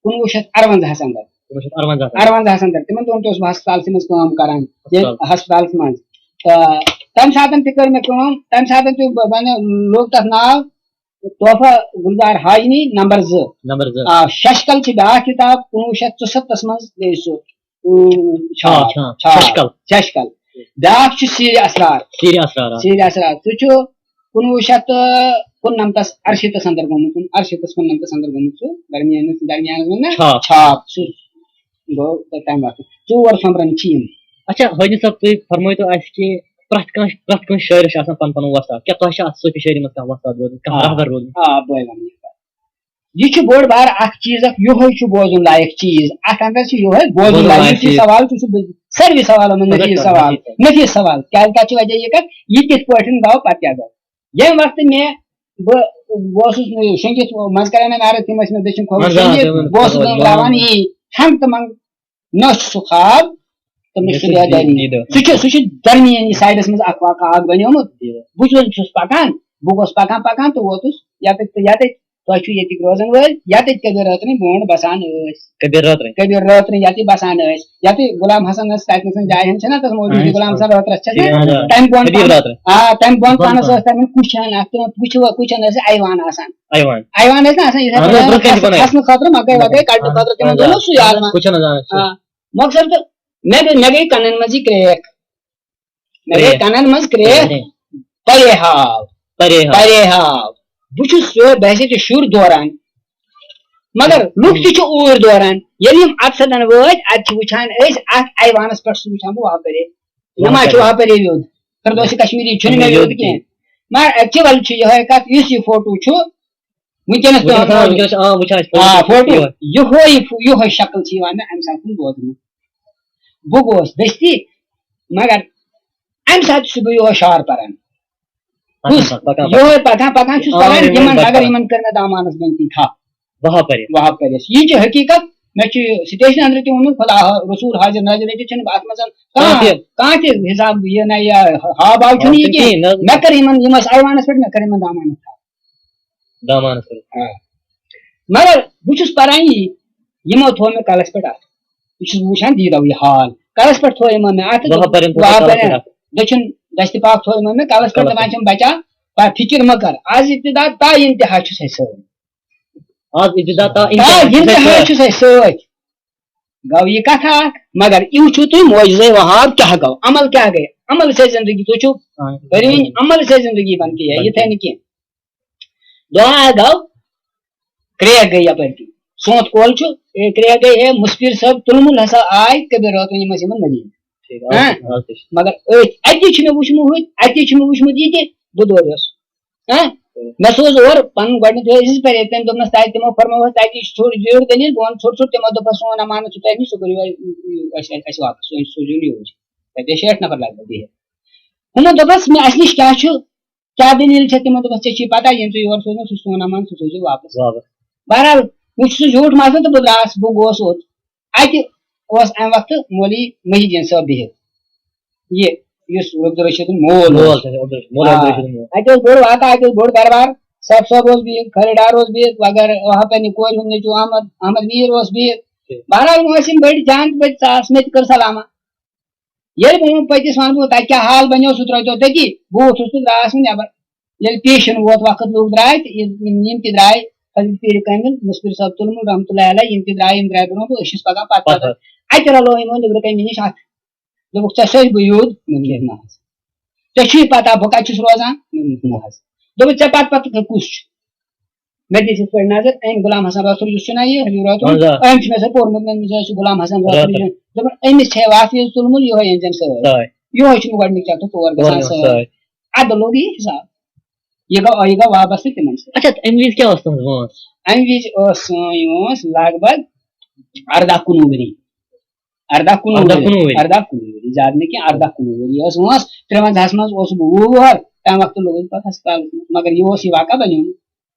کُنوُہ شیٚتھ اَروَنزاہَس اندر۔ کُنوُہ شیٚتھ اَروَنزاہَس اندر۔ اَروَنزاہَس اندر۔ تِمن دۄہن تہِ اوسُس بہٕ ہسپتالسٕے منٛز کٲم کران۔ ییٚلہِ ہسپتال۔ ہسپتالس منٛز۔ تہٕ تَمہِ ساتہٕ تہِ کٔر مےٚ کٲم، تَمہِ ساتہٕ تہِ ب-، بنیو، لوٚگ تَتھ ناو تحفہ گلزار حاجنی نمبر زٕ۔ نمبر زٕ۔ آ، ششکل چھِ بیٛاکھ کِتاب، کُنوُہ شیٚتھ ژُسَتتھَس منٛز لیٚچھ سُہ۔ اۭں، چھا-، چھا-، چھا-، ششکل۔ ششکل۔ بیٛاکھ چھُ سیٖرِ اسرار۔ سیٖرِ اسرار، آ۔ سیٖرِ اسرار۔ سُہ چھُ کُنوُہ شیٚتھ تہٕ کُننَمتَس، اَرشیٖتَس اندر گوٚمُت، اَرشیٖتَس کُننَمتَس اندر گوٚمُت سُہ، درمیانَس، درمیانَس منٛز نا چھاپ۔ چھاپ۔ سُہ گوٚو تَمہِ وقتہٕ۔ ژور سۄمبرن چھِ یِم۔ اچھا، حٲجی صٲب، تُہۍ فرمٲیتو اَسہِ کہِ پرٛٮ۪تھ کانٛہہ، پرٛٮ۪تھ کٲنٛسہِ شٲعرَس چھُ آسان پَنُن پَنُن وۄستاد۔ کیٛاہ تۄہہِ چھا اَتھ صوٗفی شٲعری منٛز کانٛہہ وۄستاد روٗدمُت، کانٛہہ آ۔ رہبر روٗدمُت؟ آ، بہٕ وَنہٕ یہِ کَتھ۔ یہِ چھُ بوٚڑ بار اکھ چیٖز، اکھ یِہوٚے چھُ بوزُن لایق چیٖز۔ اَتھ اندر چھُ یِہوٚے بوزُن بوزُن لایق، لایق یُس یہِ چیٖز۔ سوال چھُ، سُہ بہٕ سٲروی سوالو منٛز نفیٖس نفیٖس سوال، سوال۔ نفیٖس سوال۔ کیٛازِ تَتھ چھِ وجہ یہِ کَتھ، یہِ کِتھ پٲٹھۍ گوٚو، پَتہٕ کیٛاہ گوٚو؟ ییٚمہِ وقتہٕ مےٚ، بہٕ، بہٕ اوسُس شٔنگِتھ، منٛزٕ کران مےٚ عرض، تِم ٲسۍ مےٚ دٔچھِنۍ کھووُرۍ منٛزٕ آ، شٔنگِتھ، تِم ٲسۍ بہٕ اوسُس کھووُرۍ نہٕ ترٛاوان منٛزٕ۔ یی، ہنٛگ تہٕ منٛگ نہ چھُ سُہ خواب تہٕ نہ چھُ سُہ بیدٲری۔ سُہ چھُ، سُہ چھُ درمیٲنی سایڈس منٛز اکھ واقعہٕ اکھ بنیومُت۔ بہٕ چھُس، چھُس پکان، بہٕ گوس پکان پکان تہٕ ووتُس یتٮ۪تھ تہٕ یتٮ۪تھ۔ تۄہہِ چھُو ییٚتِکۍ روزن وٲلۍ، یتٮ۪تھ کبیر رٲترٕنۍ برونٛٹھ بسان ٲسۍ۔ کبیر رٲترٕنۍ۔ کبیر رٲترٕنۍ یتہِ بسان ٲسۍ، یتہِ غلام حسن ٲسۍ، تتہِ نسن جایہِ ہن چھنا تتھ موجود، اہن۔ غلام حسن رٲترس چھس اہن۔ تمہِ بۄن حبیب پانس، رٲترٕنۍ۔ آ، تمہِ بۄن بۄن پانس پانس۔ ٲسۍ تتہِ کُچھن، اتھ تِمن کُچھِ، کُچھن ٲسۍ ایوان آسان۔ ایوان۔ ایوان ٲسۍ نا آسان، یِتھے اہن، پٲٹھۍ برونٛہہ کَنہِ چھِ بنٲیِتھ۔ کھسنہٕ خٲطرٕ مکٲے وکٲے کڑنہٕ اہن۔ خٲطرٕ تِمن دۄہن اوس سُے آلما۔ کُچھن ٲسۍ آسان۔ آ، مۄخصر تہٕ مےٚ گٔے، مےٚ گٔے کنن منٛز یہِ کریک۔ مےٚ گٔے کریک۔ کنن منٛز کریک۔ پرے ہاو۔ پرے ہاو۔ پرے ہاو۔ بہٕ چھُس یورٕ بحیثیت شُر دوران، مگر لُکھ تہِ چھِ اوٗرۍ دوران۔ ییٚلہِ یِم اَتھ سۭتۍ وٲتۍ، اَتہِ چھِ وٕچھان أسۍ اَتھ ایوانَس پٮ۪ٹھ، سُہ وٕچھان بہٕ وہاں پرے۔ نہ ما چھُ وہاں پرے یوت، فردوس کشمیری چھُنہٕ مےٚ یوت کینٛہہ۔ مگر actual چھُ یِہوٚے کَتھ، یُس یہِ فوٹو چھُ، وٕنکیٚنَس تہِ وٕنکیٚنَس آ، وٕنکیٚنَس چھِ، آ، وٕچھان أسۍ آ، فوٹو فوٹو۔ یِہوٚے فو-، یِہوٚے شکل چھِ یِوان مےٚ اَمہِ ساتہٕ بوزنہٕ۔ بہٕ گوس دٔستی، مگر اَمہِ ساتہٕ چھُس بہٕ یِہوٚے شعر پَران۔ پَکان، کُس؟ پَکان، پَکان۔ یِہوٚے پَکان پَکان چھُس آ، پَران، یِہوٚے یِمَن پَکان۔ مگر یِمَن کٔر مےٚ دامانَس بٔنۍ کِنۍ تھپھ۔ وہاں پرے۔ وہاں پرے۔ یہِ چھِ حقیٖقت، مےٚ چھُ یہِ سٹیشن اندرٕ تہِ ووٚنمُت، خدا رسول حاضر ناظر رٔٹِتھ چھُنہٕ بہٕ اَتھ منٛز کانٛہہ، کانٛہہ تہِ۔ کانٛہہ تہِ حساب، یہِ نہ یہِ ہاو باو چھُنہٕ یہِ کِہیٖنۍ۔ کِہیٖنۍ، نہ۔ مےٚ کٔر یِمَن، یِم ٲسۍ ایوانَس پٮ۪ٹھ، مےٚ کٔر یِمَن دامانَس تھپھ۔ دامانَس پٮ۪ٹھ۔ آ۔ مگر بہٕ چھُس پَران یی، یِمو تھوٚو مےٚ کَلَس پٮ۪ٹھ اَتھٕ۔ یہِ چھُس بہٕ وٕچھان دیٖدو یہِ حال۔ کَلَس پٮ۪ٹھ تھوٚو یِمو مےٚ اَتھٕ، وہاں پَرن تھوٚو وہاں کَلَس پَرن۔ پٮ۪ٹھ اَتھٕ۔ دٔچھُن دَستہِ پاک تھوٚو یِمو مےٚ کَلَس پٮ۪ٹھ، کَلَس دَپان پٮ۪ٹھ۔ چھِم، بَچا، پَتہٕ فِکِر مہٕ کَر۔ آز ابتدا تا انتہا چھُس اَسہِ سۭتۍ۔ آز ابتدا تا تا انتہا چھُس انتہا اَسہِ سۭتۍ۔ چھُس اَسہِ سۭتۍ۔ گوٚو یہِ کَتھا اَکھ، مگر یہِ وٕچھِو تُہۍ معجزے وہاب کیٛاہ گوٚو، عمل کیٛاہ گٔے؟ عمل سے زندگی، تُہۍ چھِو آ۔ کٔرِو وۄنۍ عمل سے زندگی بنتی ہے، یِتھَے نہٕ کینٛہہ۔ دعا گوٚو، کرٛیک گٔے یَپٲرۍ کِنۍ۔ سونٛتھ کول چھُ، اے، کرٛیک گٔے، ہے، مُسفِر صٲب تُلمُل ہسا آے کبیر رٲتُن یِم ٲسۍ یِمن مٔدیٖنہٕ۔ ٹھیٖک، ہاں؟ آز تہِ چھِ۔ مگر أتھۍ، اَتی چھُ مےٚ وُچھمُت، اَتی چھُ مےٚ وُچھمُت یہِ تہِ، بہٕ دورٕ یوس۔ ہاں؟ مےٚ سوز اور پَنُن گۄڈٕنیُک دوست عزیز پرے، تٔمۍ دوٚپنَس، تَتہِ تِمو فرمٲو، تَتہِ چھِ ژھوٚٹ زیٖٹھ دٔلیٖل، بہٕ وَنہٕ ژھوٚٹ ژھوٚٹ، تِمو دوٚپُس، سون اَمانَت چھُ تۄہہِ نِش، سُہ کٔرِو وۄنۍ اَسہِ، اَسہِ واپَس، سُہ سوٗزِو نہٕ یوٗرۍ۔ تَتہِ ٲسۍ شیٹھ نفر لگ بگ بِہِتھ۔ ہُمو دوٚپُس، مےٚ، اَسہِ نِش کیٛاہ چھُ؟ کیٛاہ دٔلیٖل چھےٚ؟ تِمو دوٚپُکھ، ژےٚ چھُے پَتہ، ییٚمۍ ژےٚ یور سوٗزمُت، سُہ چھُ سون اَمان، سُہ سوٗزِو واپَس۔ واپَس۔ بہرحال، وۄنۍ چھُ سُہ زیوٗٹھ مسلہٕ تہٕ بہٕ درٛاس، بہٕ گوس اوٚت۔ اَتہِ اوس اَمہِ وقتہٕ مولوی محی الدیٖن صٲب بِہِتھ، یہِ، یُس عبدالرشیٖدُن مول مول اوس۔ چھُ، عبدالرشیٖد، مول آ، عبدالرشیٖدُن مول۔ اَتہِ اوس بوٚڑ واقعہٕ، اَتہِ اوس بوٚڑ دربار، صٲب صٲب اوس بِہِتھ، خریٖدار اوس بِہِتھ، وغٲرٕ وہاں پننہِ کورِ ہُنٛد نیٚچوٗ احمد، احمد میٖر اوس بِہِتھ۔ ٹھیٖک۔ بہرحال، وۄنۍ ٲسۍ یِم بٔڑۍ جان، بٔڑۍ ژاس، مےٚ تہِ کٔر سلامہ۔ ییٚلہِ بہٕ وۄنۍ پٔتِس وَنہٕ بہٕ، تَتہِ کیٛاہ حال بَنیو، سُہ ترٛٲوۍتو تٔتی۔ بہٕ ووٚتھُس تہٕ درٛاس وۄنۍ نٮ۪بر۔ ییٚلہِ پیشَن ووت وقت، لوٗکھ درٛاے تہٕ یِم، یِم تہِ درٛاے، حضرت پیٖر کٲمِل، مُسفِر صٲب تُلمُل رحمتہ اللہ علیہ، یِم تہِ درٛاے، یِم درٛاے برونٛہہ، بہٕ أسۍ چھِس پَکان پَتہٕ پَتہٕ۔ پَتہٕ۔ اَتہِ رَلو یِمو نیٚبرٕ کَنہِ مےٚ نِش اَتھ۔ دوٚپُکھ، "ژےٚ سۭتۍ بہٕ یوٗد؟" مےٚ دوٚپُکھ، "نہ حظ۔" "ژےٚ چھُے پَتہ بہٕ کَتہِ چھُس روزان؟" مےٚ دوٚپُکھ، "نہ حظ۔" دوٚپُکھ، "ژےٚ پَتہٕ پَتہٕ کُس چھُ؟" مےٚ دِژ یِتھ پٲٹھۍ نظر، أمۍ غلام حسن رٲتھٕر یُس چھُنہ یہِ حبیب رٲتھٕر، اہن حظ، آ۔ أمۍ چھُ مےٚ سۭتۍ پوٚرمُت، مےٚ دوٚپمَس، "یہِ حظ چھُ غلام حسن رٲتھٕر۔" رٲتھٕر۔ دوٚپُن، "أمِس چھے وَتھ وِز تُلمُت یِہوٚے أنۍ زٮ۪م سۭتۍ۔ سۭتۍ۔ یِہوٚے چھُنہٕ گۄڈٕنِکۍ چَکرٕ تور تور گژھان گژھان سۭتۍ۔" سۭتۍ۔ اَدٕ لوٚگ یہِ حِساب۔ یہِ گوٚو، یہِ گوٚو وابستہٕ تِمَن سۭتۍ۔ اچھا، تہٕ اَمہِ وِزِ کیٛاہ اوس تُہُنٛد وٲنٛس؟ اَمہِ وِزِ ٲس سٲنۍ وٲنٛس لگ بگ اَرداہ کُنوُہ ؤری۔ اَرداہ کُنوُہ اَرداہ ؤری۔ کُنوُہ ؤری۔ اَرداہ کُنوُہ ؤری، زیادٕ نہٕ کینٛہہ، اَرداہ کُنوُہ ؤری ٲس وٲنٛس۔ ترٛوَنزاہَس منٛز اوسُس بہٕ وُہ وُہَر، تَمہِ وقتہٕ لوٚگُس پَتہٕ ہسپتالَس منٛز، مگر یہِ اوس یہِ واقعہ بَنیومُت۔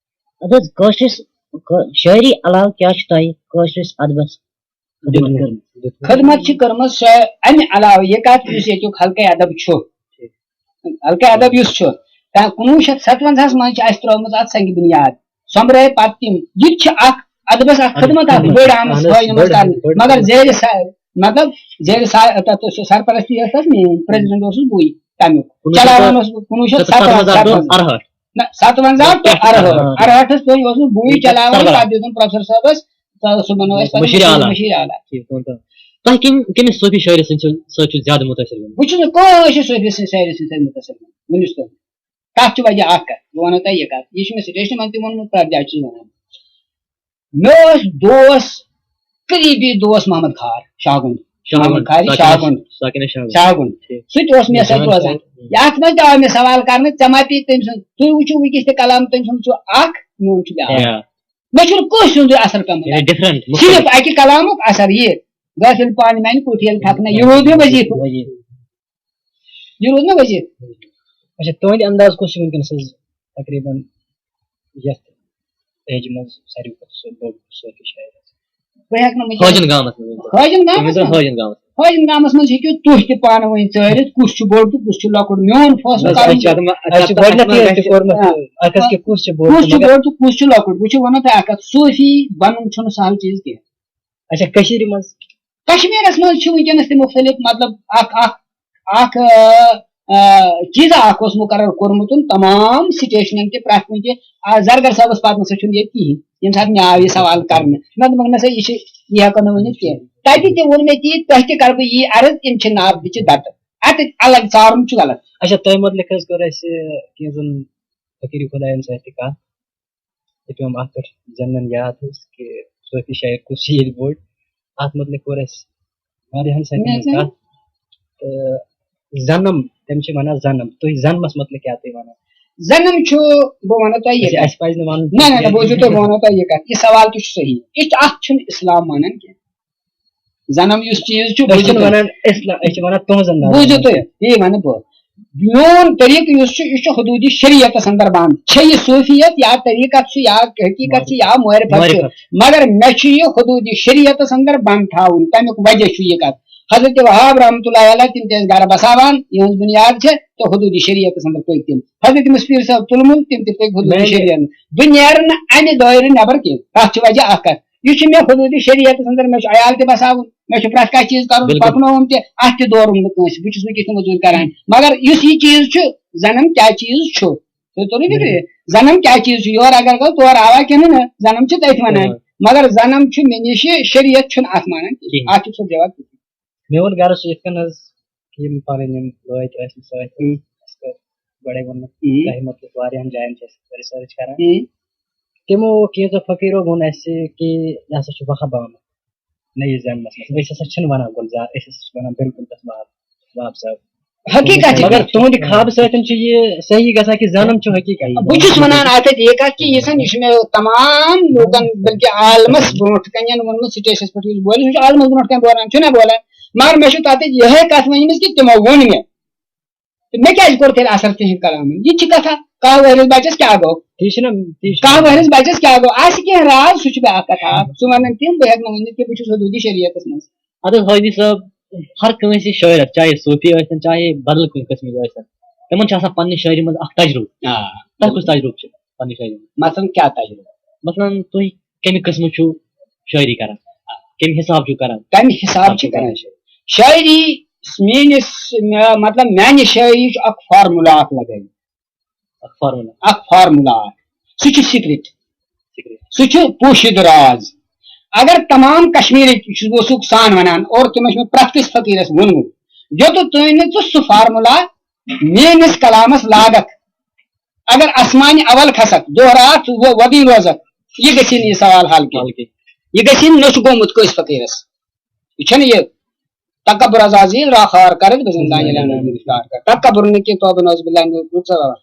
اَدٕ حظ کٲشرِس کٲ- شٲعری علاوٕ کیٛاہ چھُ تۄہہِ کٲشرِس ادبس خدمت کٔرمٕژ؟ خدمت چھِ کٔرمٕژ سۄ اَمہِ علاوٕ، یہِ کَتھ یُس ییٚتیُک حلقہٕ ادب چھُ، حلقہٕ ادب یُس چھُ، کُنوُہ شیٚتھ ستوَنزاہَس منٛز چھِ اَسہِ ترٲومٕژ اَتھ سنگہِ بُنیاد۔ سۄمبرٲے پَتہٕ تِم، یہِ تہِ چھِ اَکھ ادبس اَکھ خدمت اَکھ بٔڑ آمٕژ ہٲونہٕ منٛز کرنہٕ، مگر زیرِ سا- مطلب زیرِ سا- تَتھ اوس سرپرستی ٲس تَتھ میٲنۍ، پریزیڈنٹ اوسُس بٕے تَمیُک، چلاوان اوس بہٕ کُنوُہ شیٚتھ ستوَنزاہ۔ نہ، ستوَنزاہ تہٕ اَرہٲٹھ۔ اَرہٲٹھَس تانۍ اوسُس بٕے چلاوان، پَتہٕ دیُتُن پروفیسر صٲبَس، تہٕ سُہ بَنوو اَسہِ پَتہٕ مٔشیٖر آلا۔ مٔشیٖر آلا۔ ٹھیٖک، ؤنۍ تو۔ تۄہہِ کٔمۍ کٔمِس صوفی شٲعرٕ سٕنٛدِ سۭتۍ چھُو زیادٕ مُتٲثر گوٚمُت؟ بہٕ چھُس نہٕ کٲنٛسہِ صوفی سٕنٛدِ شٲعرٕ سۭتۍ مُتٲثر گوٚمُت وٕنیُک تام۔ تَتھ چھِ وجہ اَکھ کَتھ، بہٕ وَنو تۄہہِ یہِ کَتھ، یہِ چھُ مےٚ سٹیشنہٕ منٛز تہِ ووٚنمُت، پرٛٮ۪تھ جایہِ چھُس وَنان۔ مےٚ اوس دوس، قریٖبی دوس محمد خار شاہ گُنٛڈ۔ محمد خارِ شاہ گُنٛڈ۔ شاہ گُنٛڈ۔ سُہ تہِ اوس مےٚ سۭتۍ روزان۔ یَتھ منٛز تہِ آو مےٚ سوال کرنہٕ، ژےٚ ما پیٚیہِ تٔمۍ سُنٛد؟ تُہۍ وٕچھِو وٕنکیٚس تہِ کلام تٔمۍ سُنٛد چھُ اکھ، میون چھُ بیٛاکھ۔ مےٚ چھُنہٕ کٲنٛسہِ ہُنٛدُے اثر پیوٚمُت۔ صرف اکہِ کلامُک اثر یہِ، غافل پانہٕ میانہِ کوٹھۍ ییٚلہِ تھپنہٕ، یہِ روٗد مےٚ وظیفہٕ۔ یہِ روٗد مےٚ وظیفہٕ۔ اچھا، تُہنٛدِ انداز کُس چھُ وٕنکیٚنس حظ تقریباً یتھ ایجہِ منٛز ساروی کھۄتہٕ سُہ بوٚڑ صوفی شاعر؟ بہٕ ہٮ۪کہٕ نہٕ وٕنکیٚنس حٲجِن گامس منٛز ؤنۍ تو۔ حٲجِن گامس منٛز؟ حٲجِن گامس منٛز۔ حٲجِن گامس منٛز ہیٚکِو تُہۍ تہِ پانہٕ ؤنۍ ژٲرِتھ کُس چھُ بوٚڑ تہٕ کُس چھُ لۄکُٹ۔ میون فٲصلہٕ کرُن چھُ، اَسہِ چھُ گۄڈٕنیتھٕے اَسہِ کوٚرمُت آ۔ اَتھ کُس چھُ بوٚڑ تہٕ کُس چھُ لۄکُٹ؟ بہٕ چھُ وَنان تۄہہِ اکھ کتھ، صوفی بنُن چھُنہٕ سہل چیٖز کینٛہہ۔ اچھا، کٔشیٖرِ منٛز؟ کشمیرس منٛز چھِ وٕنکیٚنس تہِ مختلف، مطلب، اکھ اکھ اکھ آ، آ، چیٖزا اکھ اوس مُقرر کوٚرمُت تمام سٹیشنن تہِ، پرٛٮ۪تھ کُنہِ تہِ۔ آ، زرگر صٲبس پتہٕ نسا چھُنہٕ ییٚتہِ کِہینۍ، ییٚمہِ ساتہٕ مےٚ آو یہِ سوال کرنہٕ، مےٚ دوٚپُکھ، نسا یہِ چھِ، یہِ ہٮ۪کو نہٕ ؤنِتھ کینٛہہ۔ تتہِ تہِ ووٚن مےٚ تی، تۄہہِ تہِ کرٕ بہٕ یی عرض، یِم چھِ ناو بِچہِ دتہٕ، اتہِ الگ ژارُن چھُ غلط۔ اچھا، تۄہہِ مُتعلق حظ کٔر اَسہِ کینٛژن فقیٖر خۄدایَن سۭتۍ تہِ کَتھ۔ تہٕ پیوٚم اَتھ پٮ۪ٹھ زَنہٕ یاد حظ کہِ صوفی شاعر کُس چھُ ییٚتہِ بوٚڑ۔ اَتھ مُتعلِق کوٚر اَسہِ واریاہَن سۭتۍ مےٚ یِمَن زَن کَتھ۔ تہٕ زَنَم، تٔمِس چھِ وَنان زَنَم۔ تُہۍ زَنمَس مُتعلِق کیٛاہ تُہۍ وَنان؟ زَنَم چھُ، بہٕ وَنو تۄہہِ یہِ اَسہِ، کَتھ۔ اَسہِ پَزِ نہٕ وَنُن نہ، نہ، نہ، کینٛہہ۔ بوٗزِو تُہۍ، بہٕ وَنو تۄہہِ یہِ کَتھ۔ یہِ سوال تہِ چھُ صحیح۔ یہِ چھُ، اَتھ چھُنہٕ اِسلام مانان کینٛہہ۔ زنم یُس چیٖز چھُ، أسۍ بوٗزِو چھِنہٕ تُہۍ۔ وَنان اِسلام، أسۍ چھِ وَنان تُہٕنٛزَن نظرَن بوٗزِو منٛز۔ تُہۍ، یی وَنہٕ بہٕ۔ میون طریٖقہٕ یُس چھُ، یہِ چھُ حدوٗدِ شریعتَس اندر بنٛد۔ چھےٚ یہِ صوفیت یا طریٖقت چھُ یا حقیٖقت چھِ یا معرفت چھُ، معرفت۔ مگر مےٚ چھُ یہِ حدوٗدِ شریعتَس اندر بنٛد تھاوُن۔ تَمیُک وجہ چھُ یہِ کَتھ۔ حضرت وہاب رحمتہ اللہ علیہ، تِم تہِ ٲسۍ گرٕ بساوان، یِہٕنٛز بُنیاد چھےٚ تہٕ حدوٗدِ شریعتَس اندر پٔکۍ تِم۔ حضرت مُسفیر صٲب تُلمُل، تِم تہِ پٔکۍ حدوٗدِ میٛانہِ شریعت۔ بہٕ نیرٕ نہٕ اَمہِ دٲیرٕ نٮ۪بر کینٛہہ۔ تَتھ چھِ وجہ اَکھ کَتھ۔ یہِ چھُ مےٚ حدوٗدِ شریعتَس اندر، مےٚ چھُ عیال تہِ بساوُن، مےٚ چھُ پرٛٮ۪تھ کانٛہہ چیٖز کَرُن، بِلکُل۔ پَکناوُن تہِ، اَتھ تہِ دورُن نہٕ کٲنٛسہِ، بہٕ چھُس وٕنکیٚس تہِ مٔزوٗرۍ کَران۔ مگر یُس یہِ چیٖز چھُ، زَنَم کیٛاہ چیٖز چھُ، تُہۍ توٚرُو فِکرِ؟ بِلکُل۔ زَنَم کیٛاہ چیٖز چھُ، یورٕ اگر گوٚو، تورٕ آوا کِنہٕ نہٕ، زَنَم چھِ تٔتھۍ وَنان۔ بِلکُل۔ مگر زَنَم چھُ مےٚ نِش، شریعت چھُنہٕ اَتھ مانان کِہیٖنۍ۔ کِہیٖنۍ۔ اَتھ چھُ سُہ جواب۔ مےٚ ووٚن گَرَس یِتھ کٔنۍ حظ، یِم پَنٕنۍ یِم بٲے تہِ ٲسۍ مےٚ سۭتۍ، اۭں۔ اَسہِ کٔر گۄڈَے ووٚنمُت، اۭں۔ تۄہہِ مُتعلِق واریاہَن جایَن چھِ أسۍ ریسٲرٕچ کَران۔ اۭں۔ تِمو کینٛژو فقیٖرو ووٚن اَسہِ کہِ یہِ ہسا چھُ وَہاب آمُت نٔیِس زَمانَس منٛز۔ أسۍ ہسا چھِنہٕ وَنان گُلزار، أسۍ ہسا چھِ وَنان بِلکُل تَس وَہاب، وَہاب صٲب۔ حقیٖقت چھِ مگر یہِ۔ تُہُنٛدِ خوابہٕ سۭتۍ چھُ یہِ صحیح گژھان کہِ زَنَم چھُ حقیٖقت۔ بہٕ چھُس وَنان اَتٮ۪تھ یہِ کَتھ کہِ یہِ چھَنہٕ، یہِ چھُ مےٚ تَمام لوٗکَن، بلکہِ عالمَس برونٛٹھ کَنٮ۪ن ووٚنمُت، سٹیجَس پٮ۪ٹھ یُس بولہِ، سُہ چھُ عالمَس برونٛٹھ کَنہِ بولان، چھُنہ بولان؟ مگر مےٚ چھُ تَتٮ۪تھ یِہوٚے کَتھ ؤنمٕژ کہِ تِمو ووٚن مےٚ۔ تہٕ مےٚ کیٛازِ کوٚر تیٚلہِ اثر تِہِنٛدۍ کلامن؟ یہِ تہِ چھِ کتھا، کانٛہہ وٲرِس بچس کیٛاہ گوٚو؟ تی چھِنہ، تی چھِ۔ کانٛہہ وٲرِس بچس کیٛاہ گوٚو؟ آسہِ کینٛہہ راز، سُہ چھُ بیٛاکھ کتھا۔ سُہ ونن تِم، بہٕ ہٮ۪کہٕ نہٕ ؤنِتھ کہِ بہٕ چھُس حدوٗدِ شریعتس منٛز۔ اَدٕ حظ حٲجی صٲب، ہر کٲنٛسہِ شٲعرس، چاہے صوٗفی ٲسِن، چاہے بدل کُنہِ قٕسمٕکۍ ٲسِن، تِمن چھِ آسان پننہِ شٲعری منٛز اکھ تجربہٕ۔ آ۔ تۄہہِ کُس تجربہٕ چھُ پننہِ شٲعری منٛز؟ مثلاً کیٛاہ تجربہٕ؟ مثلاً تُہۍ کمہِ قٕسمہٕ چھِو شٲعری کران؟ کمہِ حساب چھِو کران؟ کمہِ حساب چھِ کران شٲعری؟ شٲعری میٲنِس، مےٚ، مطلب، میانہِ شٲعری چھُ اکھ فارمولا اکھ لگٲوِتھ۔ اکھ فارمولا۔ اکھ فارمولا اکھ۔ سُہ چھُ سیکرٹ۔ سیکرٹ۔ سُہ چھُ پوشیدٕ راز۔ اگر تمام کشمیٖرٕکۍ، چھُس بہٕ اوسُکھ سان ونان، اور تِمن چھُ مےٚ پرٛٮ۪تھ کٲنٛسہِ فقیٖرس ووٚنمُت، یوٚتتھ تُہۍ نہٕ ژٕ سُہ فارمولا میٲنِس کلامس لاگکھ، اگر اسمانہِ اول کھسکھ، دۄہ راتھ و-، وۄدٕنۍ روزکھ، یہِ گژھِ نہٕ یہِ سوال حل کینٛہہ۔ حل کینٛہہ۔ یہِ گژھِ نہٕ، نہ چھُ گوٚمُت کٲنٛسہِ فقیٖرس۔ یہِ چھَنہٕ یہِ تکبر از عزیز را خوار کرد بزندان ییٚلہِ اَنان گرفتار کر۔ تکبر نہٕ کینٛہہ، توبہٕ نعوذ باللہ، نہٕ رُک ژٕ بابا۔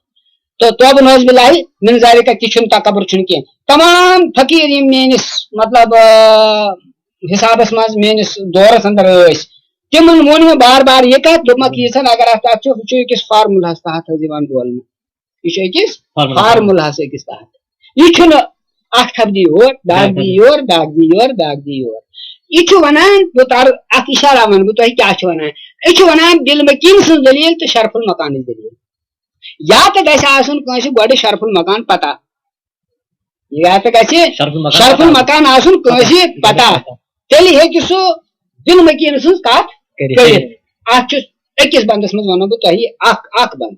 تہٕ توبہٕ نعوذ باللہ من ذالک تہِ چھُنہٕ تکبر چھُنہٕ کینٛہہ۔ تمام فقیٖر یِم میٲنِس، مطلب، آ، حسابس منٛز میٲنِس دورس اندر ٲسۍ، تِمن ووٚن مےٚ بار بار یہِ کتھ، دوٚپمکھ، ییٖژہن اگر اتھ، اتھ چھُ، ہُہ چھُ أکِس فارمولاہس تحت حظ یِوان بولنہٕ۔ یہِ چھُ أکِس formula۔ Formulaہَس أکِس تحت۔ یہِ چھُنہٕ اکھ تھپھ دی یور، بیٛاکھ دی یور، بیٛاکھ دی یور، بیٛاکھ دی یور۔ یہِ چھُ وَنان، بہٕ تَرٕ اکھ اِشارہ وَنہٕ بہٕ تۄہہِ کیٛاہ چھُ وَنان۔ أسۍ چھِ وَنان دِل مکین سٕنٛز دٔلیٖل تہٕ شرف المکانٕچ دٔلیٖل۔ یا تہٕ گژھِ آسُن کٲنٛسہِ گۄڈٕ شرف المکان پتہ، یا تہٕ گژھِ شرف المکان شرف پتہ۔ المکان آسُن کٲنٛسہِ پتہ۔ تیٚلہِ ہیٚکہِ سُہ دِل مکین سٕنٛز کتھ کٔرِتھ۔ کٔرِتھ۔ اتھ چھُ أکِس بندس منٛز وَنو بہٕ تۄہہِ اکھ، اکھ بند۔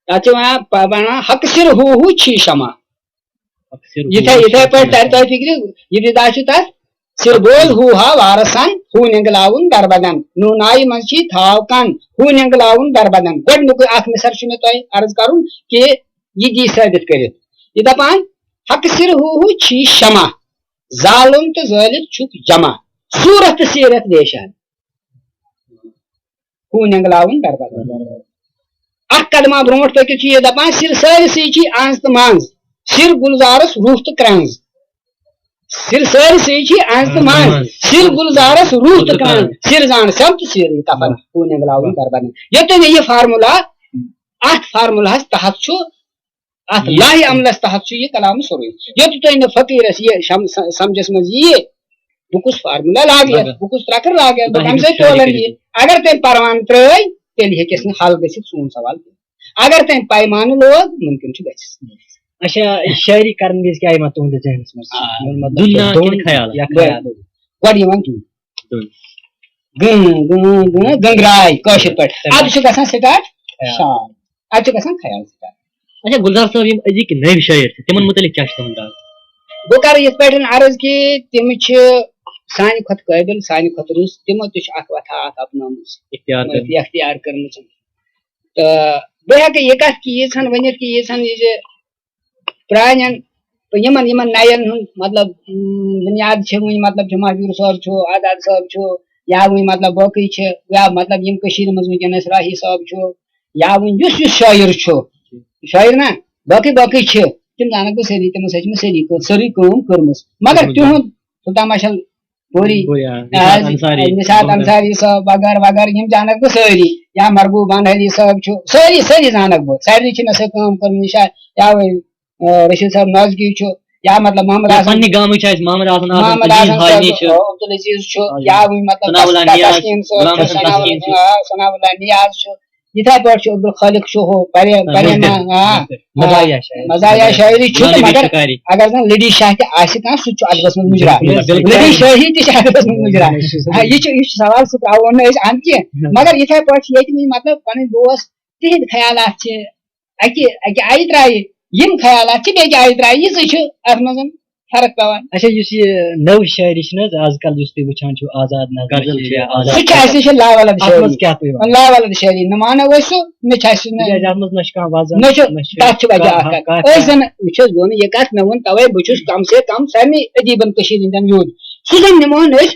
تتھ چھِ وَنان، پ-، وَنان حق سِر ہو ہو چھی شمع۔ حق سِر ہو یِتھے، ہو یِتھے چھی پٲٹھۍ ترِ شمع۔ تۄہہِ فِکرِ، یہِ بِدا چھُ تتھ، سِر بوز ہو ہا وارسن، ہو نِنگلاوُن دربدن۔ نوٗنایہِ منٛز چھی تھاو کن، ہو نِنگلاوُن دربدن۔ گۄڈٕنیُکُے اکھ مِصر چھُ مےٚ تۄہہِ عرض کرُن کہِ یہِ دی ثٲبت کٔرِتھ۔ یہِ دپان، حق سِر ہو ہو چھی شمع، ظالم تہٕ ظٲلم چھُکھ جمع، صوٗرت تہٕ سیٖرت ویشان۔ ہو نینگلاوُن دربدر۔ اکھ قدمہ برونٹھ پٔکِتھ چھُ یہِ دپان، سِر سٲرسٕے چھِ آنٛز تہٕ منٛز، سِر گُلزارس روح تہٕ کرٛنٛز۔ سِر سٲرسٕے چھِ آنٛز تہٕ منٛز، سِر گُلزارس روح تہٕ کرٛنٛز۔ سِر زان سم تہٕ سِر یہِ کفن۔ ہو نینگلاوُن دربدر۔ یوٚتام یہِ formula، اتھ formulaہس تحت چھُ، اتھ لاہہِ عملس تحت چھُ یہِ کلام سورُے۔ یوٚتام نہٕ فقیرس یہِ شم-، س-، سمجھس منٛز ییہِ، بہٕ کُس formula لاگہٕ یتھ، بہٕ کُس ترکر لاگہٕ یتھ، بہٕ کمہِ سۭتۍ تولن یہِ۔ اگر تٔمۍ پروان ترٲے، تیٚلہِ ہیٚکٮ۪س نہٕ حل گٔژھِتھ سون سوال کینٛہہ۔ اگر تٔمۍ پیمانہٕ لوگ، مُمکِن چھُ گژھِ۔ اچھا، شٲعری کرن وِزِ کیٛاہ یِوان تُہنٛدِس ذہنس منٛز؟ آ، مطلب، دُن نا دُن کِنہٕ خیال؟ یا خیال؟ گۄڈٕ یِوان دُن۔ دُن۔ گٕں، گٕں، گٕں، گنٛگراے، کٲشِر پٲٹھۍ۔ تمام۔ ادٕ چھُ گژھان start خیال۔ شعر۔ ادٕ چھُ گژھان خیال start۔ اچھا، گُلزار صٲب، یِم أزِکۍ نٔوۍ شٲعر چھِ، تِمن مُتعلق کیٛاہ چھُ تُہُنٛد راے؟ بہٕ کرٕ یِتھ پٲٹھۍ عرض کہِ تِم چھِ سانہِ کھۄتہٕ قٲبِل، سانہِ کھۄتہٕ رٕژ، تِمو تہِ چھِ اکھ وتھا اکھ اپنٲومٕژ، اختیار کٔرمٕژ۔ اختیار کٔرمٕژ۔ تہٕ بہٕ ہٮ۪کہٕ یہِ کتھ کہِ ییٖژہن ؤنِتھ کہِ ییٖژہن یہِ زِ پرٛانٮ۪ن تہٕ یِمن، یِمن نَین ہُنٛد مطلب، اۭں، بُنیاد چھِ وٕنہِ، مطلب، چھُ مہجوٗر صٲب چھُ، آزاد صٲب چھُ، یا وٕنہِ، مطلب، باقٕے چھِ، یا، مطلب، یِم کٔشیٖرِ منٛز وٕنکیٚنَس راہی صٲب چھُ، یا وٕنہِ یُس یُس شٲعر چھُ، شٲعر نہ، باقٕے، باقٕے چھِ، تِم زانَکھ بہٕ سٲری، تِمو سۭتۍ چھِ مےٚ سٲری کٲ-، سٲرٕے کٲم کٔرمٕژ۔ مگر تِہُنٛد سُلطان مشال پوری، پوری، آ، آ، نثار انصاری، نثار انصاری صٲب وغٲرٕ وغٲرٕ، یِم زانَکھ بہٕ سٲری، یا مرغوب بانہالی صٲب چھُ، سٲری، سٲری زانَکھ بہٕ، سارنٕے چھِ مےٚ سۭتۍ کٲم کٔرمٕژ، یا، یا وۄنۍ، آ، رشید صٲب نازکی چھُ، یا مطلب محمد یا حسن، پننہِ گامٕکۍ چھِ اَسہِ محمد حسن، محمد حسن صٲب، ہالنی چھُ۔ آ، عبدالعزیز چھُ، آ، یا وۄنۍ مطلب ثناء اللہ تس-، نیاز، تسکین صٲب غلام چھُ، حسن ثناء اللہ، تسکین چھُ۔ آ، ثناء اللہ نیاز چھُ۔ یِتھے پٲٹھۍ چھُ عبدالخالق چھُ ہُہ، پرے-، آ، پریما، مزدر، آ، مزدر۔ مزاحیہ شاعری۔ مزاحیہ شاعری چھُ، مولوی مگر شکاری۔ اگر زن لڈی شاہ تہِ آسہِ کانٛہہ، سُہ تہِ چھُ ادبس منٛز مُجرا۔ بِلکُل، بِلکُل۔ لڈی شٲہی تہِ چھِ ادبس منٛز مُجرا۔ آ، یہِ چھُ، یہِ چھُ سوال، سُہ ترٛاوو نہٕ أسۍ اَمہِ کِنۍ۔ مگر یِتھے پٲٹھۍ چھِ ییٚتہِ وٕنہِ، مطلب، پنٕنۍ دوس، تِہنٛدۍ خیالات چھِ اکہِ، اکہِ آیہِ ترٛایہِ، یِم خیالات چھِ بیٚکہِ آیہِ ترٛایہِ، یِژٕے چھِ اتھ منٛز فرق پیوان۔ اچھا، یُس یہِ نٔو شٲعری چھِ نہٕ حظ آز کل، یُس تُہۍ وٕچھان چھِو، آزاد نظر غزل چھِ چھِ، یا آزاد سُہ چھُ اَسہِ نِش لاولد اَتھ منٛز شٲعری۔ کیٛاہ پیوان؟ لاولد شٲعری، نہ مانو أسۍ سُہ، نہ چھِ اَسہِ، نہ، تِکیٛازِ اَتھ منٛز نہ چھُ کانٛہہ وزن، نہ چھُ، نہ چھُ تَتھ چھُ وجہ کانٛہہ، اکھ کانٛہہ، کانٛہہ، أسۍ زَن وٕچھ حظ، گوٚو نہٕ یہِ کَتھ، مےٚ ووٚن تَوَے، بہٕ چھُس کم سے کم سارنٕے ادیٖبن کٔشیٖرِ ہِنٛدٮ۪ن یوٗت۔ سُہ زَن نِمون أسۍ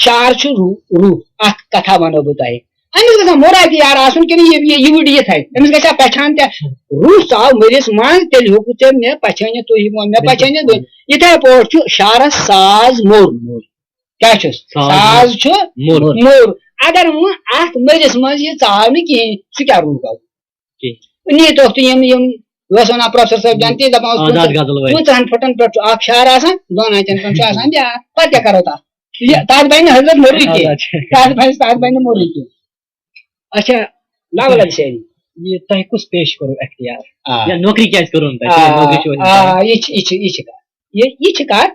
شعر چھُ روح، روح، اکھ کتھا ونو بہٕ تۄہہِ۔ أمِس گژھِ ہا مراد یار آسُن کِنہٕ یہِ، یہِ، یہِ وٕڈ یِتھے؟ أمِس گژھِ ہا پہچان تہِ، روح ژاو مٔرِس منٛز، تیٚلہِ ہیوٚکُے ژےٚ مےٚ پہچٲنِتھ، تُہۍ ہیٚکِو مےٚ پہچٲنِتھ۔ یِتھے پٲٹھۍ چھُ شعرس ساز موٚر۔ کیٛاہ چھُس؟ ساز ساز چھُ موٚر۔ موٚر۔ اگر وۄنۍ اتھ مٔرِس منٛز یہِ ژاو نہٕ کِہیٖنۍ، سُہ کیٛاہ روح گوٚو؟ کینٛہہ۔ نیٖتوکھ تہٕ یِم، یِم ٲسۍ وَنان پروفیسر صٲب جان تہِ دَپان اوس، آزاد غزل وٲلۍ۔ پانٛژَن فُٹَن پٮ۪ٹھ چھُ اَکھ شعر آسان، دۄن آنٛچَن پٮ۪ٹھ چھُ آسان بیٛاکھ۔ پَتہٕ کیٛاہ کَرو تَتھ؟ یہِ، تَتھ بَنہِ نہٕ حضرت موٚرُے کینٛہہ۔ آزاد چھِ۔ تَتھ بَنہِ، تَتھ بَنہِ نہٕ موٚرُے کینٛہہ۔ اچھا، لاول علی شٲعری۔ یہِ تۄہہِ کُس پیش کوٚروٕ اختیار؟ آ۔ یا نوکری کیٛازِ کٔرٕو نہٕ تۄہہِ؟ آ، نوکری چھِ وۄنۍ آ، یہِ چھِ، یہِ چھِ، یہِ چھِ کَتھ۔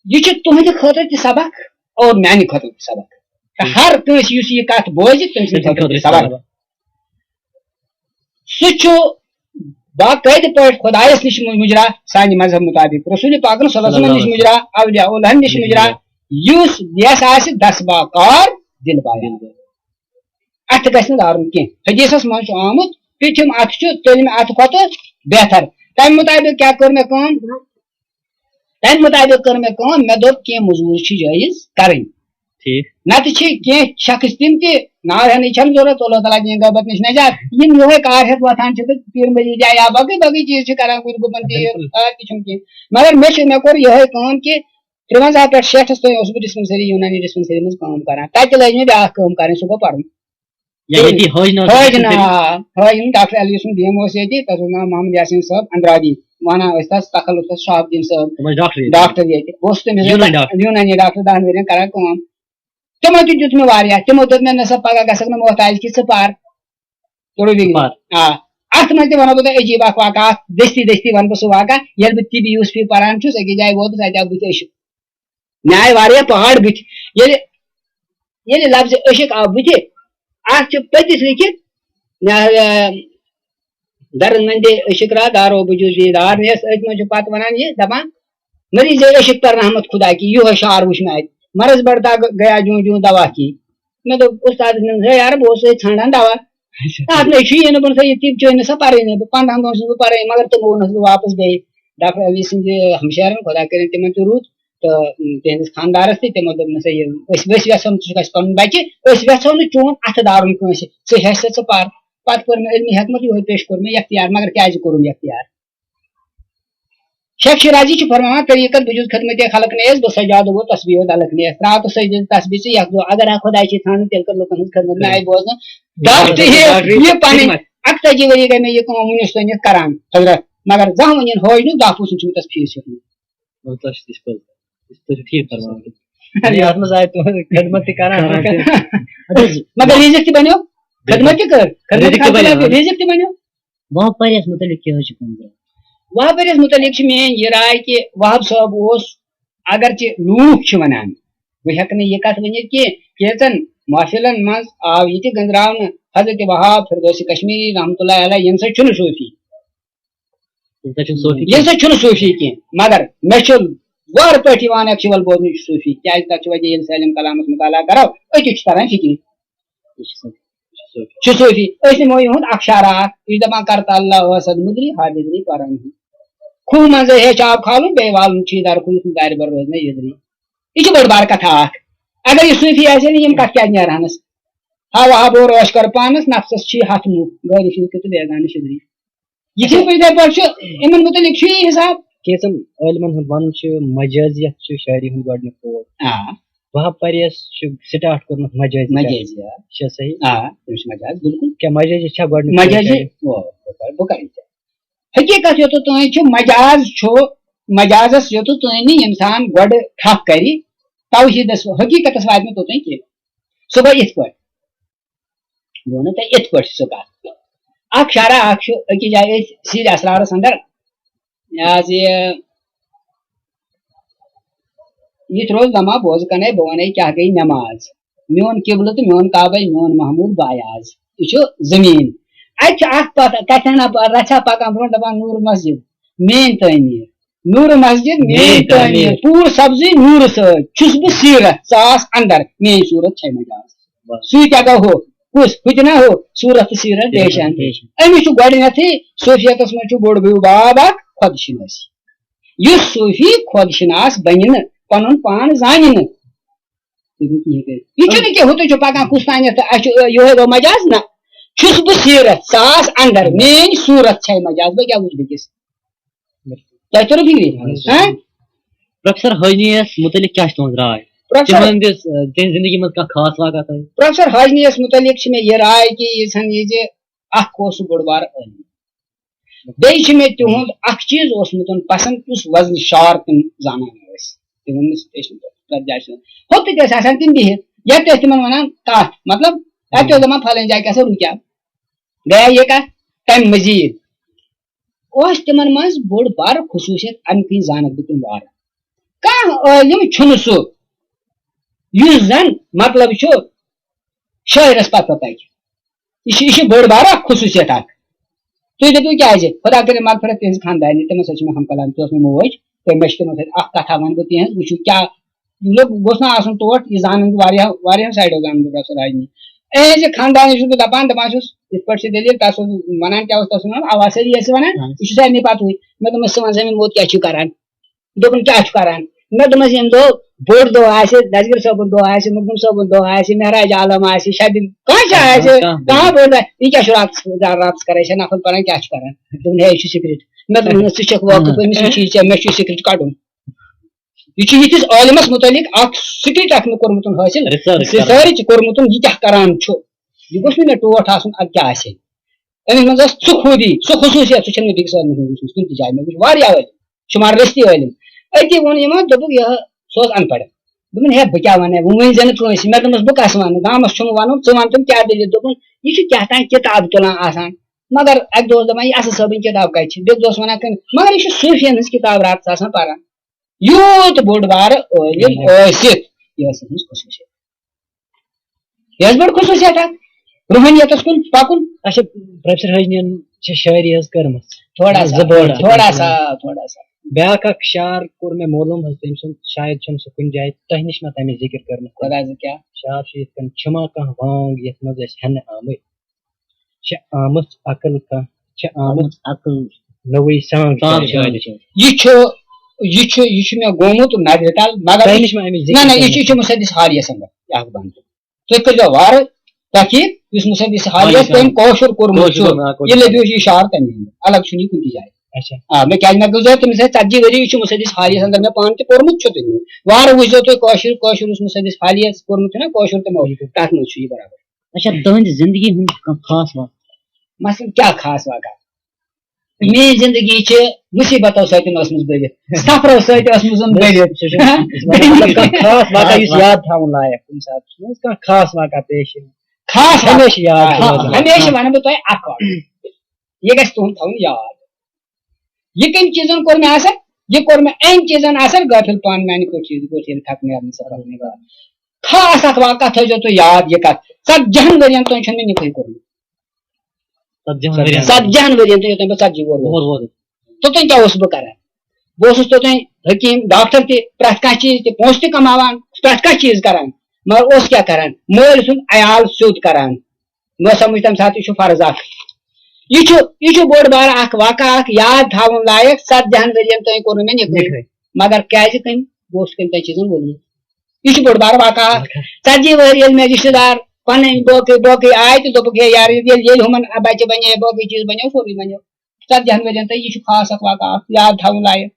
یہِ چھِ تُہٕنٛدِ خٲطرٕ تہِ سبق اور میٛانہِ خٲطرٕ تہِ سبق۔ تہٕ ہر کٲنٛسہِ یُس یہِ کَتھ بوزِ، تٔمۍ سٕنٛدِ خٲطرٕ تہِ سبق۔ سُہ چھُ باقٲعدٕ پٲٹھۍ خۄدایَس نِش مُ-، مُجرا، سانہِ مذہب مُطابِق، رسول پاکَن صلی اللہ علیہ وسلم نِش مُجرا، اولیاء اللہَن نِش مُجرا، یُس یَس آسہِ دَس باکار دِل بایا۔ اَتھ گژھِ نہٕ دارُن کینٛہہ۔ حدیثَس منٛز چھُ آمُت، پیٚٹھِم اَتھٕ چھُ تٔلمہِ اَتھٕ کھۄتہٕ بہتر۔ تَمہِ مُطابِق کیٛاہ کٔر مےٚ کٲم؟ تَمہِ مُطابِق کٔر مےٚ کٲم، مےٚ دوٚپ، کینٛہہ مٔزوٗرۍ چھِ جٲیِز کَرٕنۍ۔ ٹھیٖک۔ نَتہٕ چھِ کینٛہہ شخص تِم تہِ، ناو ہٮ۪نٕچ چھَنہٕ ضروٗرت، اللہ تعالیٰ دِیِن غٲبت نِش نجات، یِم یِہوٚے کار ہٮ۪تھ وۄتھان چھِ تہٕ پیٖر مٔجیٖد یا، یا باقٕے باقٕے چیٖز چھِ کَران کُنہِ گُپَن تیٖر، بِلکُل۔ آ، تہِ چھُنہٕ کینٛہہ۔ مگر مےٚ چھُ، مےٚ کوٚر یِہوٚے کٲم کہِ ترٛوَنزاہ پٮ۪ٹھ شیٹھَس تام اوسُس بہٕ ڈِسپَنسٔری، یوٗنانی ڈِسپَنسٔری منٛز کٲم کَران۔ تَتہِ لٲج مےٚ بیٛاکھ کٲم کَرٕنۍ، سُہ گوٚو پَرُن۔ یا ییٚتی حٲج ناو حٲج ناو حٲج ناو ڈاکٹر علی سُنٛد بیم اوس ییٚتہِ، تَتھ اوس ناو محمد یاسین صٲب اندرابی، وَنان ٲسۍ تَس تَخلُص اوس شہاب الدیٖن صٲب۔ تِم ٲسۍ ڈاکٹر ییٚتہِ۔ ڈاکٹر ییٚتہِ، بہٕ اوسُس تٔمِس یوٗنٲنی ڈاکٹر۔ یوٗنٲنی ڈاکٹر دَہَن ؤرین کران کٲم۔ تِمو تہِ دیُت مےٚ واریاہ، تِمو دوٚپ مےٚ، "نہ سا، پگاہ گژھکھ نہٕ محتاج کہِ ژٕ پَر۔" توٚرُو فِکرِ؟ پَر۔ آ، اَتھ منٛز تہِ وَنو بہٕ تۄہہِ عجیٖب اکھ واقعہٕ، اکھ دٔستی دٔستی وَنہٕ بہٕ سُہ واقعہٕ۔ ییٚلہِ بہٕ طبی یوسفی پَران چھُس، أکِس جایہِ ووتُس، اَتہِ آو بٕتھِ عشق۔ مےٚ آیہِ واریاہ پہاڑ بٕتھِ۔ ییٚلہِ ییٚلہِ لفظ عشق آو بٕتھِ، اَتھ چھِ پٔتِس لیٚکھِتھ، نہ حظ، آ، درن مندے عشق را دارو بجوز دیدار نیس۔ أتھۍ منٛز چھُ پتہٕ وَنان یہِ، دَپان، "مریض عشق پر رحمت خدا کی"، یِہوٚے شعر وٕچھ مےٚ اَتہِ۔ "مرض بڑھتا گ- گیا جوں جوں دوا کی۔" مےٚ دوٚپ اُستادَس، مےٚ دوٚپُس، "ہے یارٕ، بہٕ اوسُس أتھۍ ژھانٛڈان دوا۔ اَتھ نَے چھُ یی نہٕ، بہٕ نَسا یہِ طب چھُ نہٕ سا پَرٲنی، بہٕ پنٛدہَن دۄہَن چھُس بہٕ پَرٲنی، مگر تِمو ووٚنُس بہٕ واپَس بیٚیہِ ڈاکٹر علی سٕنٛدِ ہمشیرَن، خۄدا کٔرِنۍ تِمَن تہِ رُت، تہٕ تِہِنٛدِس خانٛدارَس تہِ، تِمو دوٚپ، نہ سا یہِ، أسۍ أسۍ یَژھو نہٕ ژٕ چھُکھ اَسہِ پَنُن بَچہِ، أسۍ یَژھو نہٕ چون اَتھٕ دارُن کٲنٛسہِ، ژٕ ہیٚچھ سا، ژٕ پَر۔" پَتہٕ کوٚر مےٚ علمی حکمت یِہوٚے پیش کوٚر مےٚ یَتھ یار، مگر کیٛازِ کوٚرُم یَتھ یار؟ شیخ شیرازی چھُ فرماوان، "طریقت بجز خدمت خلق نیز، بہٕ سجادٕ و تسبیح و دلک نیز، راتہٕ سجدٕ تسبیح ژٕ یَتھ دۄہ، اگر ہا خۄداے چھِ ژھانٛڈان، تیٚلہِ کٔر لُکَن ہٕنٛز خدمت، مےٚ آیہِ بوزنہٕ، ڈاکٹر یہِ پَنٕنۍ اَکتٲجی ؤری گٔے مےٚ یہِ کٲم وٕنیُس تام یہِ کران، حضرت، مگر زانٛہہ وۄنۍ یِن حٲج نہٕ، دَہ پونٛسہٕ چھُنہٕ تَس فیٖس ہیوٚتمُت۔" تۄہہِ چھُ ٹھیٖک فرماوان۔ تُہۍ چھِو ٹھیٖک فرماوان۔ یَتھ منٛز آیہِ تُہٕنٛز خدمت تہِ کران۔ مگر رِزِق تہِ بَنیو، خدمت تہِ کٔر، خدمت رِزِق تہِ بَنیو۔ رِزِق تہِ بَنیو۔ وہاب پریس متعلق کیٛاہ حظ چھُ تُہُنٛد رائے؟ وہاب پریس متعلق چھِ میٛٲنۍ یہِ راے کہِ وہاب صٲب اوس، اگرچہِ لوٗکھ چھِ وَنان، بہٕ ہٮ۪کہٕ نہٕ یہِ کَتھ ؤنِتھ کہِ کینٛژَن محفلَن منٛز آو یہِ تہِ گٔنٛزراونہٕ، حضرت وہاب فردوسی کشمیری رحمتہ اللہ علیہ، ییٚمہِ سۭتۍ چھُنہٕ صوٗفی، تَتہِ چھُنہٕ صوٗفی ییٚمہِ سۭتۍ چھُنہٕ صوٗفی کینٛہہ، مگر مےٚ چھُ وارٕ پٲٹھۍ یِوان ایکچوَل بوزنہٕ یہِ چھُ صوٗفی، کیٛازِ تَتھ چھُ وجہ ییٚلہِ سٲلِم کلامَس مُطالعہ کَرو، أتی چھُ تَران فِکرِ۔ چھُ صوٗفی۔ أسۍ نِمو یِہُنٛد اکھ شعرا اکھ، یہِ چھُ دَپان، "کرتا اللہ وسد مدری حافظ ری پرن ہُنٛد۔ کھوہ منٛزے ہیٚچھ آب کھالُن، بیٚیہِ والُن چھی در کُلِس دارِ بر روزنَے یِدری۔" یہِ چھِ بٔڑ بار کتھا اکھ۔ اگر یہِ صوٗفی آسہِ ہے نہٕ، یِم کتھ کیٛازِ نیرہنس؟ ہا وہاب اور عٲش کر پانس، نفسس چھی ہتھ مُہ، غٲرِ فِکرِ تہٕ بیگانہٕ شِدری۔ یِتھے پٲٹھۍ یِتھے پٲٹھۍ چھُ، یِمن مُتعلق چھُ یی حساب۔ کینٛژن عٲلمن ہُنٛد ونُن چھُ، مجازیت چھُ شاعری ہُنٛد گۄڈٕنیُک پول۔ آ۔ وہاب پریس چھُ سٹارٹ کوٚرمُت مجازی پٮ۪ٹھ۔ مجازی، آ۔ چھا صحیح؟ آ، تٔمِس چھُ مجاز، بِلکُل۔ کیٛاہ مجازی چھا گۄڈٕنیُک مجازی، شاعری؟ او، بہٕ کرٕ، بہٕ کرٕ یہِ ژےٚ۔ حقیٖقت یوٚتَتھ تام چھُ، مجاز چھُ، مجازس یوٚتَتھ تام نہٕ اِنسان گۄڈٕ ٹھپھ کرِ، توحیٖدس، حقیٖقتس واتہِ نہٕ توٚتام کینٛہہ۔ سُہ گوٚو یِتھ پٲٹھۍ۔ بہٕ وَنو تۄہہِ یِتھ پٲٹھۍ چھِ سُہ کَتھ۔ اَکھ شعرا اَکھ چھُ أکِس جایہِ أسۍ سیٖرِ اسرارَس اَندَر، یہِ حظ یہِ، یہِ تہِ روز لمحہ بوزٕ کَنے بہٕ وَنے کیٛاہ گٔے نٮ۪ماز۔ میون قبلہٕ تہٕ میون کعبَے میون محموٗد بایاز۔ یہِ چھُ زٔمیٖن۔ اَتہِ چھُ اَکھ پَتھ، کَتھِ ہنا پ-، رَژھا پَکان برٛونٛٹھ دَپان نوٗر مسجد، میٛٲنۍ تعمیٖر۔ نوٗر مسجد، میٛٲنۍ میٛٲنۍ تعمیٖر۔ تعمیٖر۔ پوٗرٕ سبزی نوٗرٕ سۭتۍ۔ چھُس بہٕ سیٖرت، ژاس اَندَر، میٛٲنۍ صوٗرت چھے مجاز۔ سُے تہِ گوٚو ہُہ، کُس؟ ہُہ تہِ نہ ہُہ، صوٗرت تہٕ سیٖرت دیشان۔ أمِس چھُ گۄڈٕنیتھٕے صوفیتس منٛز چھُ بوٚڑ بِیوٗ باب اکھ خۄد شِنٲسی۔ یُس صوفی خۄد شِناس بنہِ نہٕ، پنُن پان زانہِ نہٕ، یہِ چھُنہٕ کینٛہہ، ہُتُے چھُ پکان کُس تانٮ۪تھ تہٕ اَسہِ چھُ یِہوٚے گوٚو مجاز، نہ۔ چھُس بہٕ سیٖرت، ژاس اندر، میٲنۍ صوٗرت چھے مجاز، بہٕ کیٛاہ وٕچھٕ بیٚکِس؟ تۄہہِ توٚرُو فِکرِ؟ ہاں؟ پروفیسر حٲجنیَس مُتعلِق کیٛاہ چھِ تُہٕنٛز راے؟ پروفیسر تِہٕنٛدِس، تِہٕنٛزِ زِندگی منٛز کانٛہہ خاص واقعہ تۄہہِ؟ پروفیسر حٲجنیَس مُتعلِق چھِ مےٚ یہِ راے کہِ یہِ زَن یہِ زِ اکھ اوس سُہ بوٚڑ بارٕ عٲلِم۔ بیٚیہِ چھِ مےٚ تِہُنٛد اکھ چیٖز اوسمُت پسنٛد، یُس وزنہِ شار تِم زانان ٲسۍ۔ تِمن نِش ٲسۍ نہٕ تَتھ جایہِ چھِ، ہوٚتُے تہِ ٲسۍ آسان تِم بِہِتھ، یَتھ تہِ ٲسۍ تِمن وَنان کَتھ، مطلب، تَتہِ اوس دَپان، "فلٲنۍ جایہِ کیٛاہ سا رُکیٛاو، گٔیے یہِ کَتھ؟" تَمہِ مٔزیٖد اوس تِمن منٛز بوٚڑ بارٕ خصوٗصیت، اَمہِ کِنۍ زانَکھ بہٕ تِم واریاہ۔ کانٛہہ عٲلِم چھُنہٕ سُہ، یُس زَن، مطلب، چھُ شٲعرَس پَتہٕ پَتہٕ پَکہِ۔ یہِ چھِ، یہِ چھِ بٔڑ بارٕ اَکھ خصوٗصیت اَکھ۔ تُہۍ دٔپِو کیٛازِ؟ خۄدا کٔرِنۍ مغفرت تِہِنٛزِ خاندارنہِ، تِمَن سۭتۍ چھِ مےٚ ہم کلام، تہِ اوس مےٚ موج، تہٕ مےٚ چھِ تِمَن سۭتۍ اَکھ کَتھا وَنہٕ بہٕ تِہِنٛز، وٕچھِو کیٛاہ، مطلب، گوٚژھ نہٕ آسُن ٹوٹھ، یہِ زانَن بہٕ واریاہ، واریاہَو سایڈو زانَن بہٕ پروفیسر راجنی۔ یِہٕنٛزِ خاندارنہِ چھُس بہٕ دَپان، دَپان چھُس، یِتھ پٲٹھۍ چھِ دٔلیٖل، تَس اوس وَنان کیٛاہ اوس تَس وَنان، آواز سٲری ٲسۍ وَنان، یہِ چھُ سارنٕے پَتہٕے۔ مےٚ دوٚپمَس، "ژٕ وَن سا مےٚ موت کیٛاہ چھُ کَران؟" دوٚپُن، "کیٛاہ چھُ کران؟" مےٚ دوٚپمَس، "ییٚمہِ دۄہ بوٚڑ دۄہ آسہِ، دستگیر صٲبُن دۄہ آسہِ، مقدم صٲبُن دۄہ آسہِ، معراج عالم آسہِ، شبِ کانٛہہ جایہِ آسہِ، کانٛہہ کانٛہہ بوٚڑ دۄہ، یہِ کیٛاہ چھُ راتَس، راتَس کران؟ یہِ چھا نفل پران، کیٛاہ چھُ کران؟" دوٚپُن، "ہے، یہِ چھُ secret۔" مےٚ دوٚپمَس، "نہ، ژٕ چھَکھ واقف، أمِس نِش چھُے ژےٚ، مےٚ چھُ secret کَڑُن۔" یہِ چھُ یِتھِس عٲلمَس مُتعلِق اَکھ secret اَکھ مےٚ کوٚرمُت حٲصِل، research کران۔ Research کوٚرمُت، یہِ کیٛاہ کران چھُ۔ یہِ گوٚژھ نہٕ مےٚ ٹوٹھ آسُن، اَدٕ کیٛاہ آسہِ ہے؟ أمِس منٛز ٲس سُہ خوٗبی، سُہ خصوٗصیت، سُہ چھَنہٕ مےٚ بیٚکِس آدمِس منٛز وٕچھمٕژ کُنہِ تہِ جایہِ۔ مےٚ وٕچھ واریاہ عٲلِم، شُمار رٔستی عٲلِم۔ أتی ووٚن یِمو، دوٚپُکھ، یہِ سُہ اوس اَن پَڑھ۔ دوٚپُن، ہے، بہٕ کیٛاہ وَنہٕ؟ وۄنۍ ؤنۍ زِ نہٕ کٲنٛسہِ۔ مےٚ دوٚپمَس، بہٕ کَس وَنہٕ؟ گامَس چھُنہٕ وَنُن، ژٕ وَن تِم کیٛاہ دٔلیٖل۔ دوٚپُن، یہِ چھُ کیٛاہ تام کِتاب تُلان آسان۔ مگر اَکہِ دۄہ اوس دَپان، یہِ اَصٕل صٲبٕنۍ کِتاب کَتہِ چھِ؟ بیٚکہِ دۄہ اوس وَنان، کٔمۍ؟ مگر یہِ چھُ صوٗفیَن ہٕنٛز کِتاب راتَس آسان پَران۔ یوٗت بوٚڑ بارٕ عٲلِم ٲسِتھ، یہِ ٲس أہٕنٛز خصوٗصیت۔ یہِ ٲس بٔڑ خصوٗصیت اَکھ، روحٲنیتَس کُن پَکُن۔ اچھا، پروفیسر حٲجنین چھِ شٲعری حظ کٔرمٕژ۔ تھوڑا سا، زٕ بٲتھ۔ تھوڑا سا، تھوڑا سا۔ بیٛاکھ اَکھ شعر کوٚر مےٚ معلوٗم حظ، تٔمۍ سُنٛد شاید چھُنہٕ سُہ کُنہِ جایہِ، تۄہہِ نِش ما تَمِچ ذِکِر کٔرمٕژ؟ خۄدا زٕ کیٛاہ؟ شعر چھُ یِتھ کٔنۍ، چھُ ما کانٛہہ وانٛگ یَتھ منٛز أسۍ ہٮ۪نہٕ آمٕتۍ؟ چھِ آمٕژ عقل کانٛہہ، چھِ آمٕژ عقل۔ نٔوٕے سانٛگ سانٛگ شٲعری۔ شٲعری۔ یہِ چھُ، یہِ چھُ، یہِ چھُ مےٚ گوٚمُت نظرِ تل، مگر تۄہہِ نِش ما اَمِچ نہ، ذِکر نہ، یہِ چھُ، کٔرمٕژ؟ یہِ چھُ مُسدِس حالیَس اندر، یہِ اکھ بند۔ تُہۍ کٔرۍزیو وارٕ تحقیق، یُس مُسدِس حالیَس حالیَس تٔمۍ اندر۔ کٲشُر کوٚرمُت کٲشُر چھُ، کوٚرمُت، آ، کٲشُر۔ یہِ لٔبِو یہِ شعر تَمی اندر، الگ چھُنہٕ یہِ کُنہِ تہِ جایہِ۔ اچھا۔ آ، مےٚ کیٛازِ مےٚ گوٚو زیادٕ تٔمِس ہے ژتجی ؤری، یہِ چھُ مُسدِس حالیَس اندر مےٚ پانہٕ تہِ پوٚرمُت چھُ تٔمۍ۔ وارٕ وٕچھزیو تُہۍ کٲشُر، کٲشُر یُس مُسدِس حالیَس کوٚرمُت چھُنہ، کٲشُر تِمو، تَتھ منٛز چھُ یہِ برابر۔ اچھا، تُہنٛدِ زندگی ہُنٛد کانٛہہ خاص واقعہٕ؟ مثلاً کیٛاہ خاص واقعہٕ؟ میٛٲنۍ زندگی چھِ مُصیبتو سۭتۍ ٲسمٕژ بٔرِتھ، سفرو سۭتۍ ٲسمٕژ بٔرِتھ۔ سُہ چھُ، سُہ چھُ مطلب کانٛہہ خاص واقعہٕ یُس یاد تھاوُن لایق کُنہِ ساتہٕ چھُ نہ حظ کانٛہہ خاص واقعہٕ پیش یِوان؟ خاص واقعہٕ۔ ہمیشہِ یاد آ، روزان۔ ہمیشہِ وَنہٕ بہٕ تۄہہِ اکھ واقعہٕ۔ یہِ گژھِ تُہُنٛد تھاوُن یاد۔ یہِ کٔمۍ چیٖزن کوٚر مےٚ اثر؟ یہِ کوٚر مےٚ أمۍ چیٖزن اثر، غٲفِل پانہٕ میانہِ کوٚر چیٖز، کوٚر ییٚلہِ تھکھ نیرنہٕ سفر نیران۔ خاص اکھ واقعہ تھٲیزیو تُہۍ یاد، یہِ کتھ، ژتجی ہن ؤرین تام چھُنہٕ مےٚ نِکاح کوٚرمُت۔ ژتجی ہن ؤرین۔ ژتجی ہن ؤرین تام، یوٚتام بہٕ ژتجی وُہُر وُہُر۔ توٚتام کیٛاہ اوسُس بہٕ کران؟ بہٕ اوسُس توٚتام حکیٖم، ڈاکٹر تہِ، پرٛٮ۪تھ کانٛہہ چیٖز تہِ، پونٛسہٕ تہِ کماوان، پرٛٮ۪تھ کانٛہہ چیٖز کران، مگر اوس کیٛاہ کران؟ مٲلۍ سُنٛد عیال سیوٚد کران۔ مےٚ اوس سمجھ تمہِ ساتہٕ یہِ چھُ فرض اکھ۔ یہِ چھُ، یہِ چھُ بوٚڑ بارٕ اکھ واقعہٕ اکھ یاد تھاوُن لایق، ژتجی ہن ؤرین تام کوٚر نہٕ مےٚ نِکاح۔ نِکاح۔ مگر کیٛازِ کٔمۍ؟ بہٕ اوسُس کٔمۍ تام چیٖزن ووٚنمُت۔ یہِ چھُ بوٚڑ بارٕ واقعہٕ اکھ۔ واقعہٕ۔ ژتجی ؤرۍ ییٚلہِ مےٚ رشتہٕ دار پنٕنۍ باقٕے، باقٕے آے تہٕ دوٚپُکھ، ہے یارٕ، ییٚلہِ، ییٚلہِ ہُمن بچہِ بنے، باقٕے چیٖز بنے، سورُے بنے۔ ژتجی ہن ؤرین تام یہِ چھُ خاص اکھ واقعہٕ اکھ یاد تھاوُن لایق۔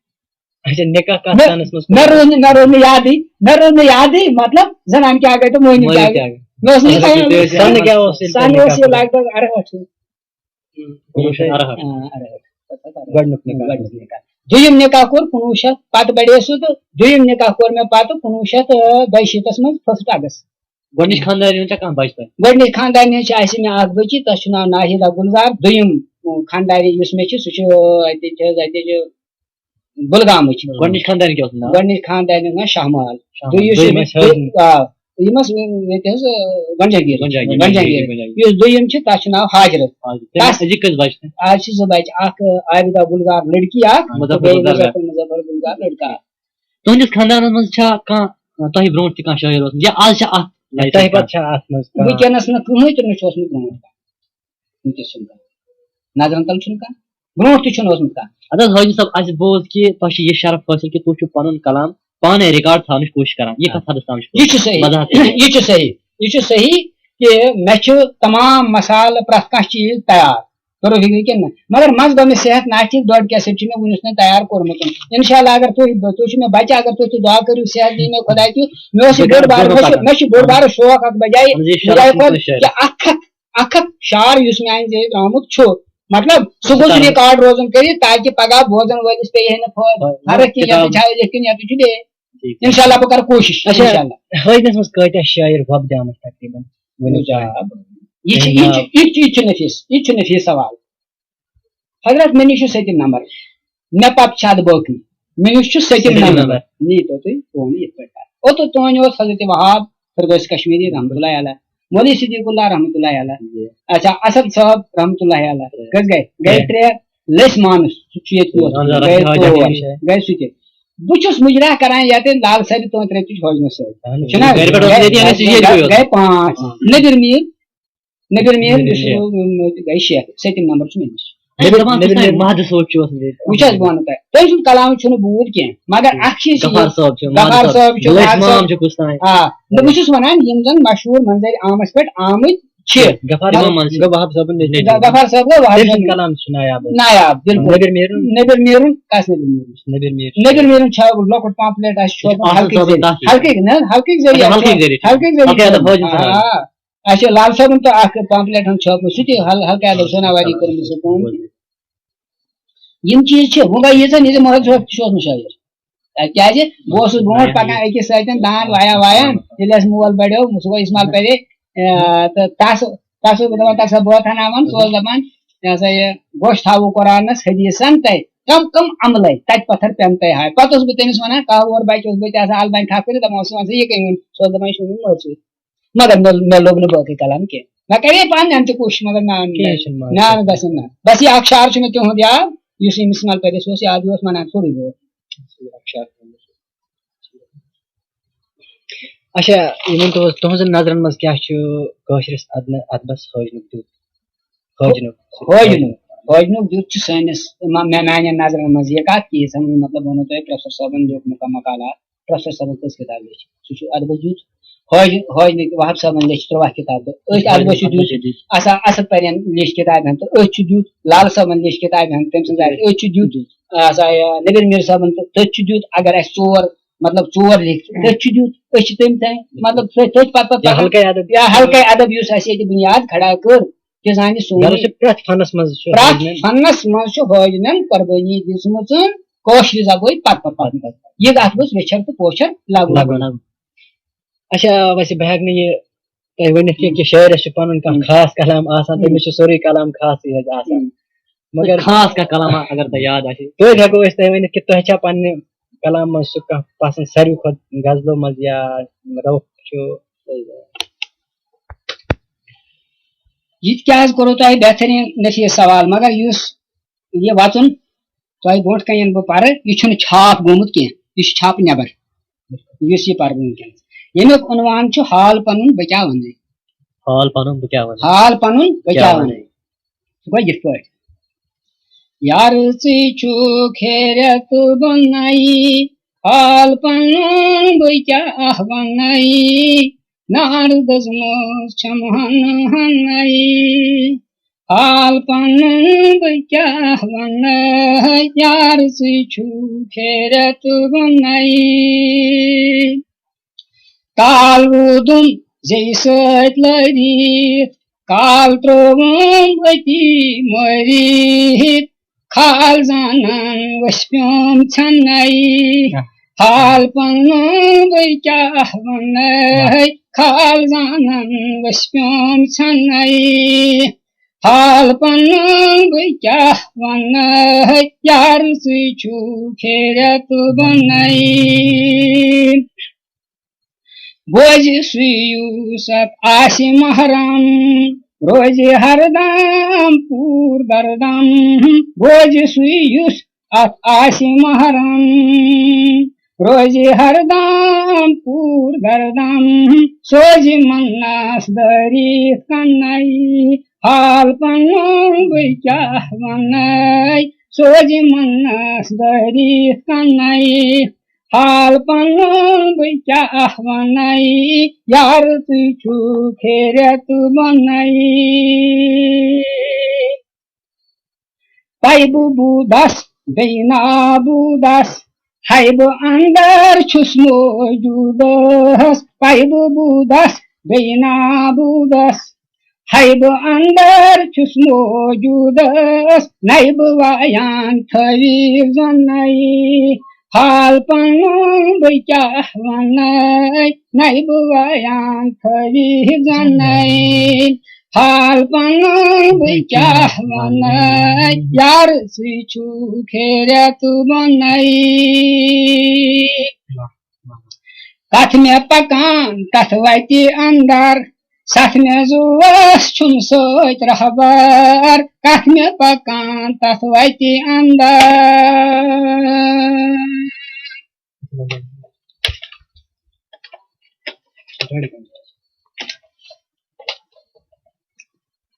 اچھا، نکاح کتھ مےٚ، سنس منٛز مےٚ کوٚر؟ روٗز نہٕ، مےٚ روٗز نہٕ یادٕے، مےٚ روٗز نہٕ یادٕے، مطلب، زنان کیٛاہ گٔے تہٕ مۄہنیو مۄہنیو کیٛاہ کیٛاہ گٔے؟ گٔے؟ مےٚ اوس نہٕ یہِ اچھا، خیال۔ تُہۍ ٲسِو سن کیٛاہ اوس ییٚلہِ سن تۄہہِ اوس نکاح یہِ کوٚروٕ؟ لگ بگ اَرہٲٹھ۔ کُنوُہ شیٚتھ اَرہٲٹھ۔ آ، اَرہٲٹھ۔ گۄڈٕنیُک نکاح۔ گۄڈٕنیُک نکاح۔ دوٚیِم نکاح کوٚر کُنوُہ شیٚتھ، پتہٕ بڑے سُہ تہٕ دوٚیِم نکاح کوٚر مےٚ پتہٕ کُنوُہ شیٚتھ دۄیہِ شیٖتس منٛز، فٔسٹ اگست۔ گۄڈٕنِچ خانٛدارِنۍ ہُنٛد چھا کانٛہہ بچہِ تۄہہِ؟ گۄڈٕنِچ خانٛدارِنۍ چھِ اَسہِ مےٚ اکھ بٔچی، تَس چھُ ناو ناہیدہ گُلزار۔ دوٚیِم خانٛدارِنۍ یُس مےٚ چھِ، سُہ چھُ اَتہِ چھِ حظ، اَتہِ چھِ بُلگامٕچ۔ گۄڈٕنِچ خانٛدارِنۍ کیٛاہ اوس ناو؟ گۄڈٕنِچ خانٛدارِنۍ اوس ناو شاہ مال۔ شاہ مال۔ دوٚیِم یُس دوٚیِم یہِ، اَسہِ حٲجی۔ آ، یِم ٲسۍ ییٚتہِ حظ، آ، گۄنجگیٖر۔ گۄنجگیٖر۔ گۄنجگیٖر۔ گۄنجگیٖر۔ یُس دوٚیِم چھِ، تَس چھُ ناو حاجرٕ۔ حاجرٕ۔ تٔمِس تَس أزِکۍ کٔژ بَچہِ چھِ؟ آز چھِ زٕ بَچہِ، اَکھ، آ، عابدہ گُلزار لٔڑکی اَکھ، مظفر تہٕ بیٚیہِ گُلزار مظفر، مظفر گُلزار لٔڑکہٕ اَکھ۔ تُہٕنٛدِس خانٛدانَس منٛز چھا کانٛہہ، آ، تۄہہِ برونٛٹھ تہِ کانٛہہ شٲعر اوسمُت یا آز چھا اَتھ لایفہِ تۄہہِ پَتہٕ کانٛہہ؟ چھا اَتھ منٛز کانٛہہ؟ وٕنکیٚنَس نہٕ کٕہٕنۍ تہِ نہٕ چھُ اوسمُت برونٛٹھ کانٛہہ۔ وٕنکیٚس چھُنہٕ کانٛہہ۔ نظرَن تَل چھُنہٕ کانٛہہ۔ برونٛٹھ تہِ چھُنہٕ اوسمُت کانٛہہ۔ اَدٕ حظ، حٲجی صٲب، اَسہِ بوز کہِ تۄہہِ چھُ یہِ شرف حٲصِل کہِ تُہۍ چھِو پَنُن کلام پانَے ریکارڈ تھاونٕچ کوٗشِش کران۔ یہِ کَتھ حدس تام چھُ پوٚز؟ یہِ چھُ صحیح۔ وضاحت کٔرِو۔ یہِ چھُ صحیح۔ یہِ چھُ صحیح کہِ مےٚ چھُ تمام مسالہٕ، پرٛٮ۪تھ کانٛہہ چیٖز تیار۔ کوٚرُو فِکرِ کِنہٕ نہ؟ مگر منٛزٕ گوٚو مےٚ صحت ناٹھیٖک، ڈۄڈ کیسٹ چھُ مےٚ وُنیُس تام تیار کوٚرمُت۔ اِنشاء اللہ اگر تُہۍ، تُہۍ چھِو مےٚ بچہِ، اگر تُہۍ تہِ دُعا کٔرِو، صحت دِیہِ مےٚ خۄداے تہِ۔ مےٚ اوس یہِ بوٚڑ بارٕ، مےٚ چھُ، مےٚ چھُ بوٚڑ بارٕ شوق اکھ بجایہِ، اَہَن حظ، یہِ شرف بجایہِ چھُنہٕ کھۄتہٕ کٲنٛسہِ شایَد۔ کہِ اکھ ہتھ اکھ اکھ شعر یُس میانہِ ذٔریعہٕ درٛامُت چھُ، مطلب، سُہ گوٚژھ سُہ کَرُن۔ ریکارڈ روزُن کٔرِتھ، تاکہِ پگاہ بوزن وٲلِس پیٚیہِ ہے نہٕ فٲ-، بہٕ فرق کینٛہہ، یَتٮ۪تھ کِتاب چھا لیکھِن، یَتٮ۪تھ چھُ بیٚیہِ۔ ٹھیٖک۔ اِنشاء اللہ بہٕ کَرٕ کوٗشِش، اچھا، اِنشاء اللہ۔ حٲجنَس منٛز کۭتیٛاہ شٲعر وۄپدیمٕتۍ تقریٖباً؟ ؤنِو تُہۍ۔ یہِ چھُ، یہِ چھُ، یہِ چھُ، یہِ تہِ چھُ نفیٖس، یہِ تہِ چھُ نفیٖس سوال۔ حضرت، مےٚ نِش چھُ سٔتِم نمبر، مےٚ پتہٕ چھِ اَتھ باقٕے۔ مےٚ نِش چھُ سٔتِم سٔتِم نمبر۔ نمبر۔ نیٖتو تُہۍ فون یِتھ پٲٹھۍ کَر۔ اوترٕ تانۍ اوس حضرت وہاب فردوس کشمیری رحمتہ اللہ علیہ، مولوی صدیق اللہ رحمتہ اللہ علیہ، جی۔ اچھا، اسد صٲب رحمتہ اللہ علیہ۔ جی۔ کٔژ گٔے؟ گٔے جی۔ ترٛےٚ۔ لٔسۍ مانُس، سُہ چھُ ییٚتہِ ووت۔ اہن حظ، گٔے رحمتہ اللہ ژور۔ علیہ۔ گٔے سُہ تہِ۔ بہٕ چھُس مُجرا کران یتٮ۪ن لال صٲبِ تُہنٛد ترٛےٚ تہِ چھِ حٲجنس سۭتۍ۔ اہن حظ۔ چھُنہ؟ گرِ پٮ۪ٹھ اوس گٔے، ییٚتی، اہن حظ، یہِ چھُ ییٚتہِ گٔے، گوٚو۔ گٔے پانٛژھ۔ آ۔ نبیر میٖر، نبیر میٖر، نبیر یُس میٖر۔ گٔے شیخ، سٔتِم نمبر چھُ مےٚ نِش۔ اَسہِ دَپان، نبیر کُس تام میٖر۔ مہدٕ صٲب چھُ اوسمُت ییٚتہِ۔ وٕچھ حظ، بہٕ وَنہٕ تۄہہِ، تٔمۍ سُنٛد کلام چھُنہٕ بوٗت کینٛہہ، مگر اَکھ چیٖز چھِ غفار یہِ، صٲب چھُ، غفار مہدٕ صٲب چھُ، لٔسۍ مہدٕ مام صٲب۔ چھُ کُس تام۔ آ، نہ، بہٕ چھُس وَنان، یِم زَن مشہوٗر منظرِ عامَس پٮ۪ٹھ آمٕتۍ چھِ۔ غفار اِمام منظر۔ گوٚو وہاب صٲبُن نیٚچوٗ۔ غ-، غفار صٲب گوٚو وہاب تٔمۍ سُنٛد صٲبُن۔ کلام چھُ نایاب۔ نایاب، بِلکُل۔ نبیر میٖرُن۔ نبیر میٖرُن، کَس نبیر میٖرُن؟ نبیر میٖر۔ نبیر میٖرُن چھا لۄکُٹ پمفلٹ اَسہِ چھُ چھُ آسان حلقٕکۍ صٲبُن ذٔریعہٕ۔ تحقیق۔ حلقٕکۍ نہ، حلقٕکۍ ذٔریعہٕ اچھا، چھُ۔ حلقٕکۍ ذٔریعہٕ حلقٕکۍ چھُ۔ ذٔریعہٕ۔ آ۔ اچھا، لال صٲبن تہٕ اکھ پمفلٹ ہن چھوپمُت، سُہ تہِ ہل-، ہلکہٕ ادب سوناواری کٔرمٕژ سُہ کٲم تہِ۔ یِم چیٖز چھِ، وۄنۍ گوٚو ییٖژاہ نِظام محمد صٲب تہِ چھُ اوسمُت شٲعر۔ کیٛازِ بہٕ اوسُس برونٛٹھ پکان أکِس سۭتۍ دان وایان وایان، ییٚلہِ اَسہِ مول بڑیو، سُہ گوٚو اسماعیل پرے، آ، تہٕ تَس، تَس اوسُس بہٕ دَپان، تَس ہا بہٕ وۄتھان ہاوان، سُہ اوس دَپان، یہِ ہسا یہِ گوٚژھ تھاوو قرآنَس حدیٖثَن تَتہِ، کم کم عملے تَتہِ پَتھر پٮ۪ن تَے ہاے۔ پَتہٕ اوسُس بہٕ تٔمِس وَنان، کانٛہہ اور بَچہِ اوس، بہٕ تہِ آسہٕ ہا البانہِ تھپھ کٔرِتھ، دَپان اوسُس، وَن سا یہِ کٔمۍ ووٚن؟ سُہ اوس دَپان، یہِ چھُ ووٚنمُت مٲلۍ سۭتۍ۔ مگر مےٚ، مےٚ لوٚگ نہٕ باقٕے کلام کینٛہہ۔ مےٚ کرے پانہٕ نٮ۪نٛدٕ کوٗشِش، مگر مےٚ آو نہٕ، کینٛہہ چھُنہٕ، مےٚ آو نہٕ گژھُن نہ۔ بس یہِ اکھ شعر چھُ مےٚ تِہُنٛد یاد، یُس أمِس مےٚ پٔرِتھ اوس یاد، یہِ اوس وَنان سورُے بوٗز۔ اکھ شعر۔ اچھا، یہِ ؤنۍ تو حظ، تُہنٛزن نظرن منٛز کیٛاہ چھُ کٲشرِس ادنہٕ-، ادبس حٲجنُک دیُت؟ حٲجنُک۔ حٲجنُک۔ حٲجنُک دیُت چھُ سٲنِس، مہ-، مےٚ، میانٮ۪ن نظرن منٛز یہِ کتھ کہِ یِژھن، مطلب، ووٚنوٕ تۄہہِ پروفیسر صٲبن لیوٗکھ مُکمل مقالات۔ پروفیسر صٲبن کٔژ کِتابہٕ لیچھِ؟ سُہ چھُ ادبس دیُت۔ حٲج-، حٲجنٕکۍ وہاب صٲبن لیچھِ ترٛواہ کِتابہٕ۔ أتھۍ ادبس چھُ دیُت۔ اسد، اسد پرین لیچھِ کِتابہِ ہن تہٕ أتھۍ چھُ دیُت۔ لال صٲبن لیچھِ کِتابہِ ہن، تٔمۍ سٕنٛز لیچھِ، أتھۍ چھُ دیُت۔ آ، سا، یہِ نبیل میر صٲبن تہٕ تٔتھۍ چھُ دیُت۔ اگر اسہِ ژور، مطلب، ژور لیکھِ، تٔتھۍ چھُ دیُت۔ أسۍ چھِ تٔمۍ تام، مطلب، تٔتھۍ، تٔتھۍ پتہٕ، پتہٕ، یا پتہٕ۔ ہلکے ادب۔ یا ہلکے ادب یُس اسہِ ییٚتہِ بُنیاد کھڑا کٔر، تہِ زانہِ سون۔ غرض چھُ پرٛٮ۪تھ فنس منٛز چھُ پرٛٮ۪تھ حٲجنہٕ۔ فنس منٛز چھُ حٲجنن قۄربٲنی دِژمٕژ کٲشرِ زبٲنۍ پتہٕ، پتہٕ، پتہٕ، پتہٕ۔ یہِ اتھ گوٚژھ ویچھر تہٕ پوچھر لگُن۔ لگُن۔ اچھا، ویسے بہٕ ہٮ۪کہٕ نہٕ یہِ تۄہہِ ؤنِتھ کینٛہہ کہِ شٲعرس چھُ پنُن کانٛہہ ہم۔ خاص کلام آسان، ہم۔ تٔمِس چھُ سورُے کلام خاصٕے حظ آسان۔ ہم۔ مگر خاص کانٛہہ کلام اگر تۄہہِ یاد آسہِ، توتہِ ہٮ۪کو أسۍ تۄہہِ ؤنِتھ کہِ تۄہہِ چھا پننہِ کلام منٛز سُہ کانٛہہ پسند ساروی کھۄتہٕ غزلو منٛز یا روٚف چھُ؟ یہِ تہِ کیٛاہ حظ کوٚروٕ تۄہہِ بہتریٖن نفیٖس سوال، مگر یُس یہِ وَژُن تۄہہِ برونٛٹھ کَنہِ یَنہٕ بہٕ پَرٕ، یہِ چھُنہٕ چھاپ گوٚمُت کینٛہہ، یہِ چھُ چھاپہٕ نٮ۪بر، یُس یہِ پَرٕ بہٕ وٕنکیٚنَس۔ ییٚمیُک عنوان چھُ حال پَنُن بہٕ کیٛاہ وَنَے۔ حال پَنُن بہٕ کیٛاہ وَنَے۔ حال پَنُن بہٕ کیٛاہ کیٛاہ وَنَے۔ وَنَے۔ گوٚو یِتھ پٲٹھۍ۔ یارٕ ژٕے چھُکھ خیرت بَنَے، حال پَنُن بہٕ کیٛاہ وَنَے۔ نار دٔزمٕژ چھَم ہَنہٕ ہَنَے، حال پَنُن بہٕ کیٛاہ وَنَے، یار ژٕے چھُکھ خیرت بَنَے۔ کال روٗدُم زیٚیہِ سۭتۍ لٲرِتھ، کال ترٛووُم أتی مٲرِتھ، کال زانان ؤسۍ پیوم ژھٮ۪نَے۔ حال پَنُن بہٕ کیٛاہ وَنَے، کال زانان ؤسۍ پیوم ژھٮ۪نَے۔ حال پَنُن بہٕ کیٛاہ وَنَے، یار ژٕے چھُکھ خیرت بَنَے۔ بوزِ سُے یوٗسف آسہِ محرم، روزِ ہردم پوٗر بردم۔ بوزِ سُے یُس اَتھ آسہِ محرم، روزِ ہردم پوٗر بردم۔ سوزِ منس دٲرِتھ کَنَے، حال پَنُن بہٕ کیٛاہ وَنَے، سوزِ منس دٲرِتھ کَنَے۔ حال پَنُن بہٕ کیٛاہ وَنَے، یار ژٕے چھُکھ خیرت بَنَے۔ پَے بہٕ بوٗدَس بیٚیہِ نا بوٗدَس، ہَے بہٕ اَندَر چھُس موجوٗدَس۔ پَے بہٕ بوٗدَس بیٚیہِ نا بوٗدَس، ہَے بہٕ اَندَر چھُس موجوٗدَس، نَے بہٕ وایان تھٲوِتھ زَنَے۔ حال پَنُن بہٕ کیٛاہ وَنَے، نَے بہٕ وایان تھٲوِتھ زَنَے۔ حال پَنُن بہٕ کیٛاہ وَنَے، یار ژٕے چھُکھ خیرت بَنَے۔ کتھ مےٚ پکان تتھ وتہِ اندر، ستھ مےٚ زُوس چھُم سۭتۍ رہبر۔ کتھ مےٚ پکان تتھ وتہِ اندر۔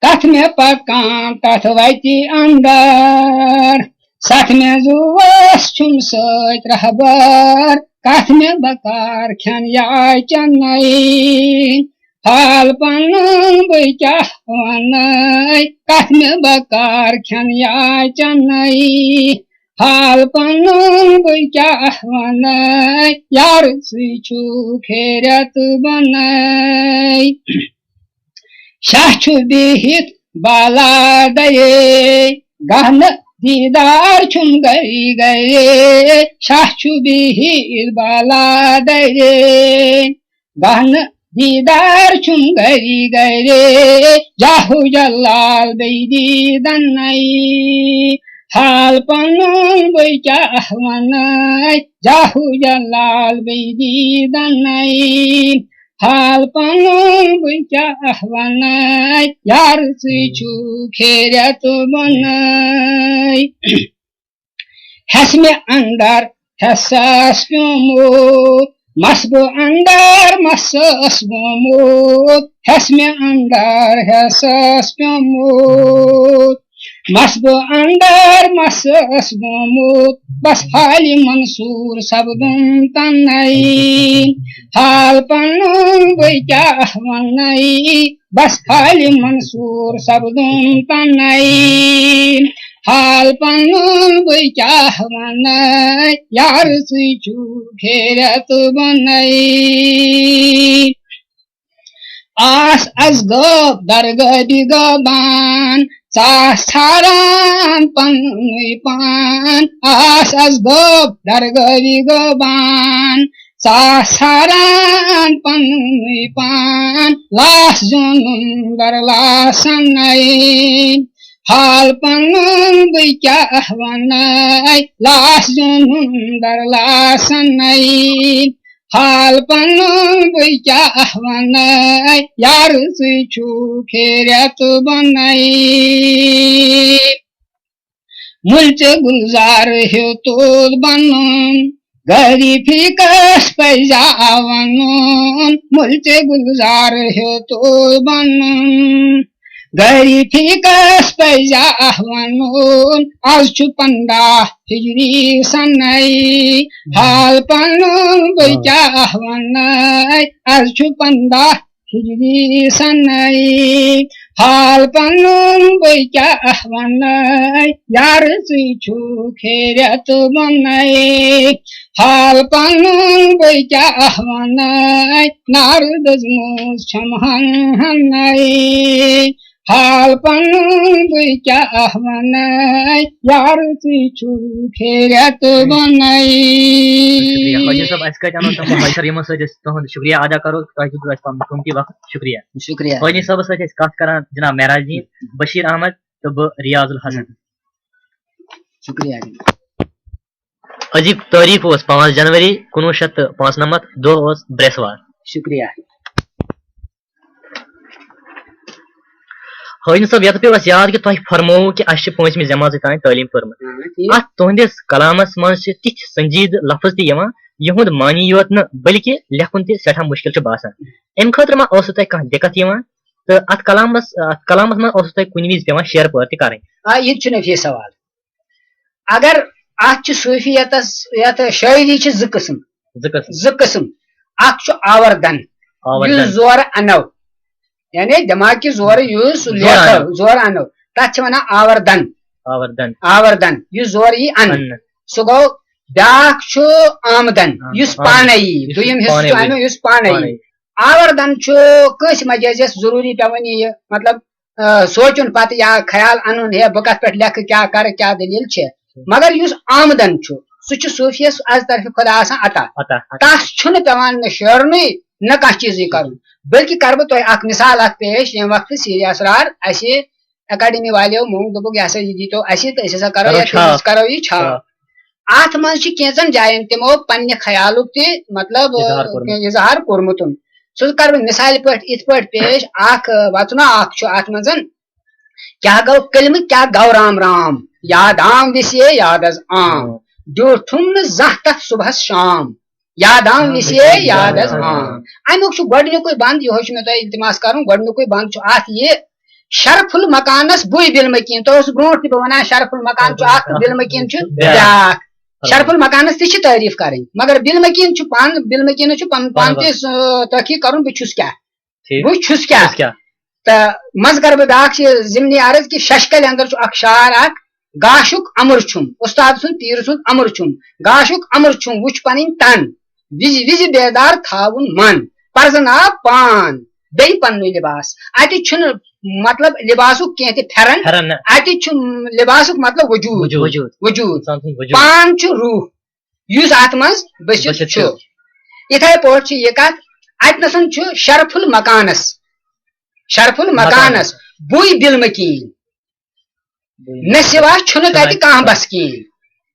کتھ مےٚ پکان تتھ وتہِ اندر، ستھ مےٚ زُوس چھُم سۭتۍ رہبر۔ کتھ مےٚ بکار کھٮ۪ن یا چنَے، حال پنُن بہٕ کیٛاہ ونَے۔ کتھ مےٚ بکار کھٮ۪ن یا چنَے، حال پنُن بہٕ کیٛاہ ونَے۔ یار ژٕے چھُکھ خیرت بنَے۔ شاہ چھُ بِہِتھ بالا دَرے، گہنہٕ دیٖدار چھُم گَرے گَرے۔ شاہ چھُ بِہِتھ بالا دَرے، گہنہٕ دیٖدار چھُم گَرے گَرے۔ جاہو جلال بیٚیہِ دیٖدَن نَے، حال پَنُن بہٕ کیٛاہ وَنَے۔ جاہو جلال بیٚیہِ دیٖدَن نَے، حال پَنُن بہٕ کیٛاہ وَنَے، یار ژٕے چھُکھ خیریت بَنَے۔ ہٮ۪س مےٚ اَندَر ہٮ۪سَس پیوٚمُت، مَس بہٕ اَندَر مَسَس گوٚمُت۔ ہٮ۪س مےٚ اَندَر ہٮ۪سَس پیوٚمُت، مَس بہٕ اَندَر مَسَس گوٚمُت۔ بَس حالہِ منصوٗر سَپدُم تَنَے، حال پَنُن بہٕ کیٛاہ وَنَے۔ بَس حالہِ منصوٗر سَپدُم تَنَے، حال پَنُن بہٕ کیٛاہ وَنَے۔ یار ژٕے چھُکھ خیریت بَنَے۔ آس از غٲب درگٲہ بِگٲبان، ژاس ژھاران پننُے پان۔ آس از غٲب درگٲہ بِگٲبان، ژاس ژھاران پننُے پان۔ لاس زیوٗنُم در لاسنَے، حال پنُن بہٕ کیٛاہ وَنَے۔ لاس زیوٗنُم در لاسنَے، حال پَنُن بہٕ کیٛاہ وَنَے، یار ژٕے چھُکھ خیریت بَنَے۔ مُلژِ گُلزار ہیوٚتُتھ بَنُن، غریٖبی کَس پَزِ وَنُن۔ مُلژِ گُلزار ہیوٚتُتھ بَنُن، غریٖبی کَس پَزِ وَنُن۔ آز چھُ پنٛداہ ہِجری سَنَے، حال پَنُن بہٕ کیٛاہ وَنَے۔ آز چھُ پنٛداہ ہِجری سَنَے، حال پَنُن بہٕ کیٛاہ وَنَے۔ یار ژٕے چھُکھ خیریت بَنَے، حال پَنُن بہٕ کیٛاہ وَنَے۔ نار دٔزمٕژ چھَم ہَن ہَنَے، حال پَنُن بہٕ کیٛاہ وَنَے۔ یار ژٕے چھُکھ خیریت بَنَے۔ شُکریہ۔ حٲجی صٲب، اَسہِ کَتہِ اَنو تِم حٲجی صٲب، یِمَن سۭتۍ أسۍ تُہُنٛد شُکریہ ادا کَرو، تۄہہِ دیُتوُ اَسہِ پَنُن قۭمتی وقت۔ شُکریہ۔ حٲجی صٲبَس سۭتۍ ٲسۍ کَتھ کَران جِناب معراج دیٖن، بشیٖر احمد تہٕ بہٕ ریاض الحسن۔ شُکریہ۔ أزیُک تٲریٖخ اوس پانٛژھ جنوری کُنوُہ شیٚتھ تہٕ پانٛژنَمَتھ، دۄہ اوس برٛٮ۪سوار۔ شُکریہ۔ حٲجی صٲب، یَتھ پیوٚو اَسہِ یاد کہِ تۄہہِ فرمووُ کہِ اَسہِ چھِ پٲنٛژمہِ جمٲژ تام تعلیٖم پٔرمٕژ۔ آ، ٹھیٖک۔ اَتھ تُہٕنٛدِس کلامَس منٛز چھِ تِتھۍ سنجیدٕ لفظ تہِ یِوان، یِہُنٛد معنی یوت نہٕ بلکہِ لیکھُن تہِ سٮ۪ٹھاہ مُشکِل چھُ باسان۔ اَمہِ خٲطرٕ ما ٲسوٕ تۄہہِ کانٛہہ دِقت یِوان؟ تہٕ اَتھ کلامَس، اَتھ کلامَس منٛز اوسوٕ تۄہہِ کُنہِ وِزِ پٮ۪وان شعر پٲدٕ تہِ کَرٕنۍ؟ آ، یہِ تہِ چھُ نفیٖس سوال۔ اگر اَتھ چھِ صوٗفیتَس، یَتھ شٲعری چھِ زٕ قٕسٕم۔ زٕ قٕسٕم۔ زٕ قٕسٕم۔ اَکھ چھُ آوردن، آوردن۔ یُس زورٕ اَنو، یعنی دٮ۪ماغ کہِ زورٕ یُس زورٕ لیکھو، اَنو۔ زورٕ اَنو، تَتھ چھِ وَنان آوردن۔ آوردن۔ آوردن، یُس زورٕ یی اَنہٕ۔ اَننہٕ۔ سُہ گوٚو، بیٛاکھ چھُ آمدن، آمدن۔ یُس آمدن۔ پانَے یی، یُس دوٚیِم حصہٕ پانَے چھُ وَنہِ۔ اَمیُک، یُس پانَے پانَے۔ یی۔ آوردن چھُ کٲنٛسہِ مجازیَس ضروٗری پٮ۪وان یہِ، مطلب، آ، سونٛچُن پتہٕ یا خیال اَنُن، ہے، بہٕ کَتھ پٮ۪ٹھ لیکھٕ، کیٛاہ کَرٕ، کیٛاہ دٔلیٖل چھِ۔ مگر یُس آمدن چھُ، سُہ چھُ صوٗفیَس از طرفہِ خۄدا آسان عطا۔ عطا، عطا۔ تَس چھُنہٕ پٮ۪وان نہ شیرنُے، نہ کانٛہہ چیٖزٕے کَرُن۔ بلکہِ کَرٕ بہٕ تۄہہِ اَکھ مِثال اَکھ پیش، ییٚمہِ وقتہٕ سیٖرِ اسرار اَسہِ اکیڈمی والیو مونگ، دوٚپُکھ، "یہِ ہسا یہِ دیٖتو اَسہِ تہٕ أسۍ ہسا کَرو کرو یَتھ، چھاپ۔ أسۍ کَرو یہِ چھاپ۔" چھاپ۔ اَتھ منٛز چھِ کینٛژَن جایَن تِمو پنٛنہِ خیالُک تہِ، مطلب، اظہار کوٚرمُت۔ اظہار کوٚرمُت۔ سُہ کَرٕ بہٕ مِثالہِ پٲٹھۍ یِتھ پٲٹھۍ پیش، اَکھ، وَژُنا اَکھ چھُ اَتھ منٛز، کیٛاہ گوٚو کلمہٕ، کیٛاہ گوٚو رام رام، یاد آم وِسیے یاد از آم، ہاں۔ ڈیوٗٹھُم نہٕ زانٛہہ تَتھ صُبحَس شام، یاد آم ہاں، وِسیے بِلکُل، یاد یاد از آم۔ آم۔ اَمیُک چھُ گۄڈٕنیُکُے بنٛد، یِہوٚے چھُ مےٚ تۄہہِ التماس کَرُن، گۄڈٕنیُکُے بنٛد چھُ اَتھ یہِ، شرف المکانَس بُے بِلمکیٖن، تۄہہِ اوسُس برونٛٹھ تہِ بہٕ وَنان، شرف المکان چھُ اَکھ تہٕ بِلمکیٖن چھُ بیٛاکھ۔ بیٛاکھ۔ شرف المکانَس تہِ چھِ تعریٖف کَرٕنۍ، مگر بِلمکیٖن چھُ پانہٕ، بِلمکیٖنَس چھُ پَنُن پانہٕ پانہٕ تہِ، بَس۔ س-، تحقیٖق کَرُن، بہٕ چھُس کیٛاہ۔ ٹھیٖک۔ بہٕ چھُس کیٛاہ؟ چھُس کیٛاہ؟ تہٕ منٛزٕ کَرٕ بہٕ بیٛاکھ چیٖز ضِمنی عرض کہِ ششکلہِ اَندَر چھُ اَکھ شعر اَکھ، گاشُک اَمُر چھُم، اُستاد سُنٛد پیٖرٕ سُنٛد اَمُر چھُم، گاشُک اَمُر چھُم، وٕچھ پَنٕنۍ تَن، وِزِ وِزِ بیدار تھاوُن مَن، پَرزٕناو پان، بیٚیہِ پننُے لباس۔ اتہِ چھُنہٕ مطلب لباسُک کینٛہہ تہِ پھٮ۪رن، پھٮ۪رن نہ۔ اتہِ چھُ لباسُک مطلب وجوٗد۔ وجوٗد۔ وجوٗد۔ انسان سُنٛد وجوٗد۔ پان چھُ روح، یُس اتھ منٛز بٔسِتھ بٔسِتھ چھُ۔ چھُ۔ یِتھے پٲٹھۍ چھُ یہِ کتھ، اتہِ نسن چھُ شرف المکانس، شرف المکانس مکانس۔ بُے بالمکین۔ بُے مےٚ سوا چھُنہٕ تتہِ چھُنہٕ کانٛہہ بس کِہیٖنۍ۔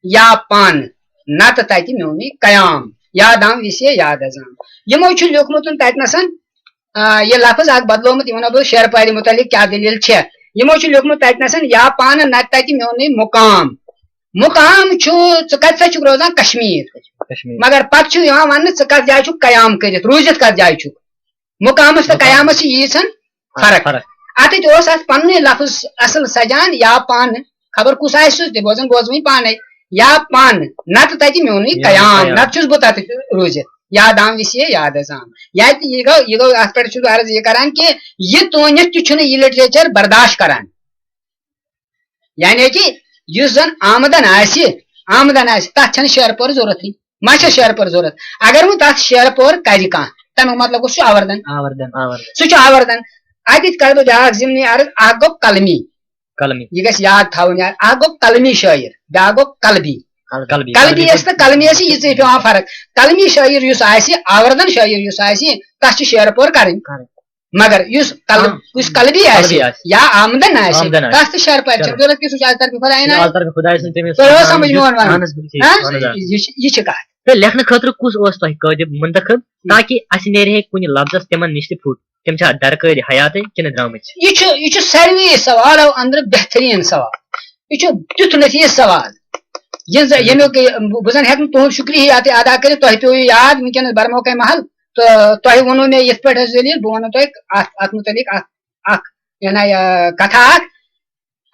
یا پن، نتہٕ تتہِ میونُے قیام۔ یادام وِسے یاد ازام۔ یِمو چھُ لیوٗکھمُت تتہِ نسن، آ، یہِ لفظ اکھ بدلومُت، یِمن بہٕ شعر پارِ متعلق کیٛاہ دٔلیٖل چھےٚ۔ یِمو چھُ لیوٗکھمُت تتہِ نسن، یا پانہٕ نتہٕ تتہِ میونُے مقام۔ مقام چھُ، ژٕ کتہِ سا چھُکھ روزان؟ کشمیر۔ کشمیر۔ مگر پتہٕ چھُ یِوان وننہٕ، ژٕ کتھ جایہِ چھُکھ قیام کٔرِتھ، روٗزِتھ کتھ جایہِ چھُکھ؟ مقامس تہٕ مقام۔ قیامس چھِ ییٖژ ہن فرق۔ فرق۔ اتٮ۪تھ اوس اتھ پننُے لفظ اصل سجان، یا پانہٕ، خبر کُس آسہِ سُہ تہِ بوزان، بوزوٕے پانے، یا پانہٕ، نتہٕ تتہِ میونُے میونُے قیام، قیام۔ نتہٕ چھُس بہٕ تتہِ روٗزِتھ۔ یادام وِسے یاد ازام۔ یا تہِ یہِ گوٚو، یہِ گوٚو، اتھ پٮ۪ٹھ چھُس بہٕ عرض یہِ کران کہِ یہِ تونِتھ تہِ چھُنہٕ یہِ literature برداشت کران۔ یعنی کہِ یُس زن آمدن آسہِ، آمدن آسہِ، تتھ چھنہٕ شعر پٲرۍ ضروٗرتھٕے۔ ما چھےٚ شعر پٲرۍ ضروٗرت؟ اگر وۄنۍ تتھ شعر پٲرۍ کرِ کانٛہہ، تمیُک مطلب گوٚو سُہ چھُ آوردن۔ آوردن۔ آوردن۔ سُہ چھُ آوردن۔ اتہِ کرٕ بہٕ بیٛاکھ ضمنی عرض، اکھ گوٚو قلمی۔ قلمی۔ یہِ گژھِ یاد تھاوُن یاد، اکھ گوٚو قلمی شٲعر، بیٛاکھ گوٚو قلبی۔ قلبی۔ قلبی قلبی یس تہٕ قلمی یس چھِ یِژٕے پٮ۪وان فرق۔ قلمی شٲعر یُس آسہِ، آوردن شٲعر یُس آسہِ، تتھ چھِ شعر پٲرۍ کرٕنۍ۔ کرٕنۍ۔ مگر یُس قلب-، ہاں۔ یُس قلبی آسہِ قلبی آسہِ۔ یا آمدن آسہِ، آمدن آسہِ۔ تتھ تہِ شعر پٲرۍ چھِ چلو۔ ضروٗرت کہِ سُہ چھُ از طرفہِ خداینہِ۔ از طرفہِ خدایہِ سٕنٛدِ تٔمِس تۄہہِ اوس سمجھ میون ونُن؟ اہن حظ، ٹھیٖک، ہاں؟ اہن حظ، آ۔ یہِ چھِ، یہِ چھِ کتھ۔ تہٕ لیکھنہٕ خٲطرٕ کُس اوس تۄہہِ قٲدِ منتخب، تاکہِ اسہِ نیرِ ہے کُنہِ لفظس تِمن نِش تہِ پھُٹ؟ تِم چھا درکٲرۍ حیاتٕے کِنہٕ درٛامٕتۍ؟ یہِ چھُ، یہِ چھُ ساروی سوالو أنٛدرٕ بہتریٖن سوال۔ یہِ چھُ تیُتھ نفیٖس سوال، یہِ زن، ییٚمیُک یہِ، بہٕ زن ہٮ۪کہٕ نہٕ تُہُنٛد شُکریہ تہِ ادا کٔرِتھ۔ تۄہہِ پیوٚو یہِ یاد، وٕنکیٚنس برمو کمہِ محل، تہٕ تۄہہِ ووٚنوُ مےٚ یِتھ پٲٹھۍ حظ دٔلیٖل، بہٕ وَنو تۄہہِ اَتھ، اَتھ مُتعلِق اَکھ، اَکھ، یہِ نا، یہِ کَتھا اَکھ۔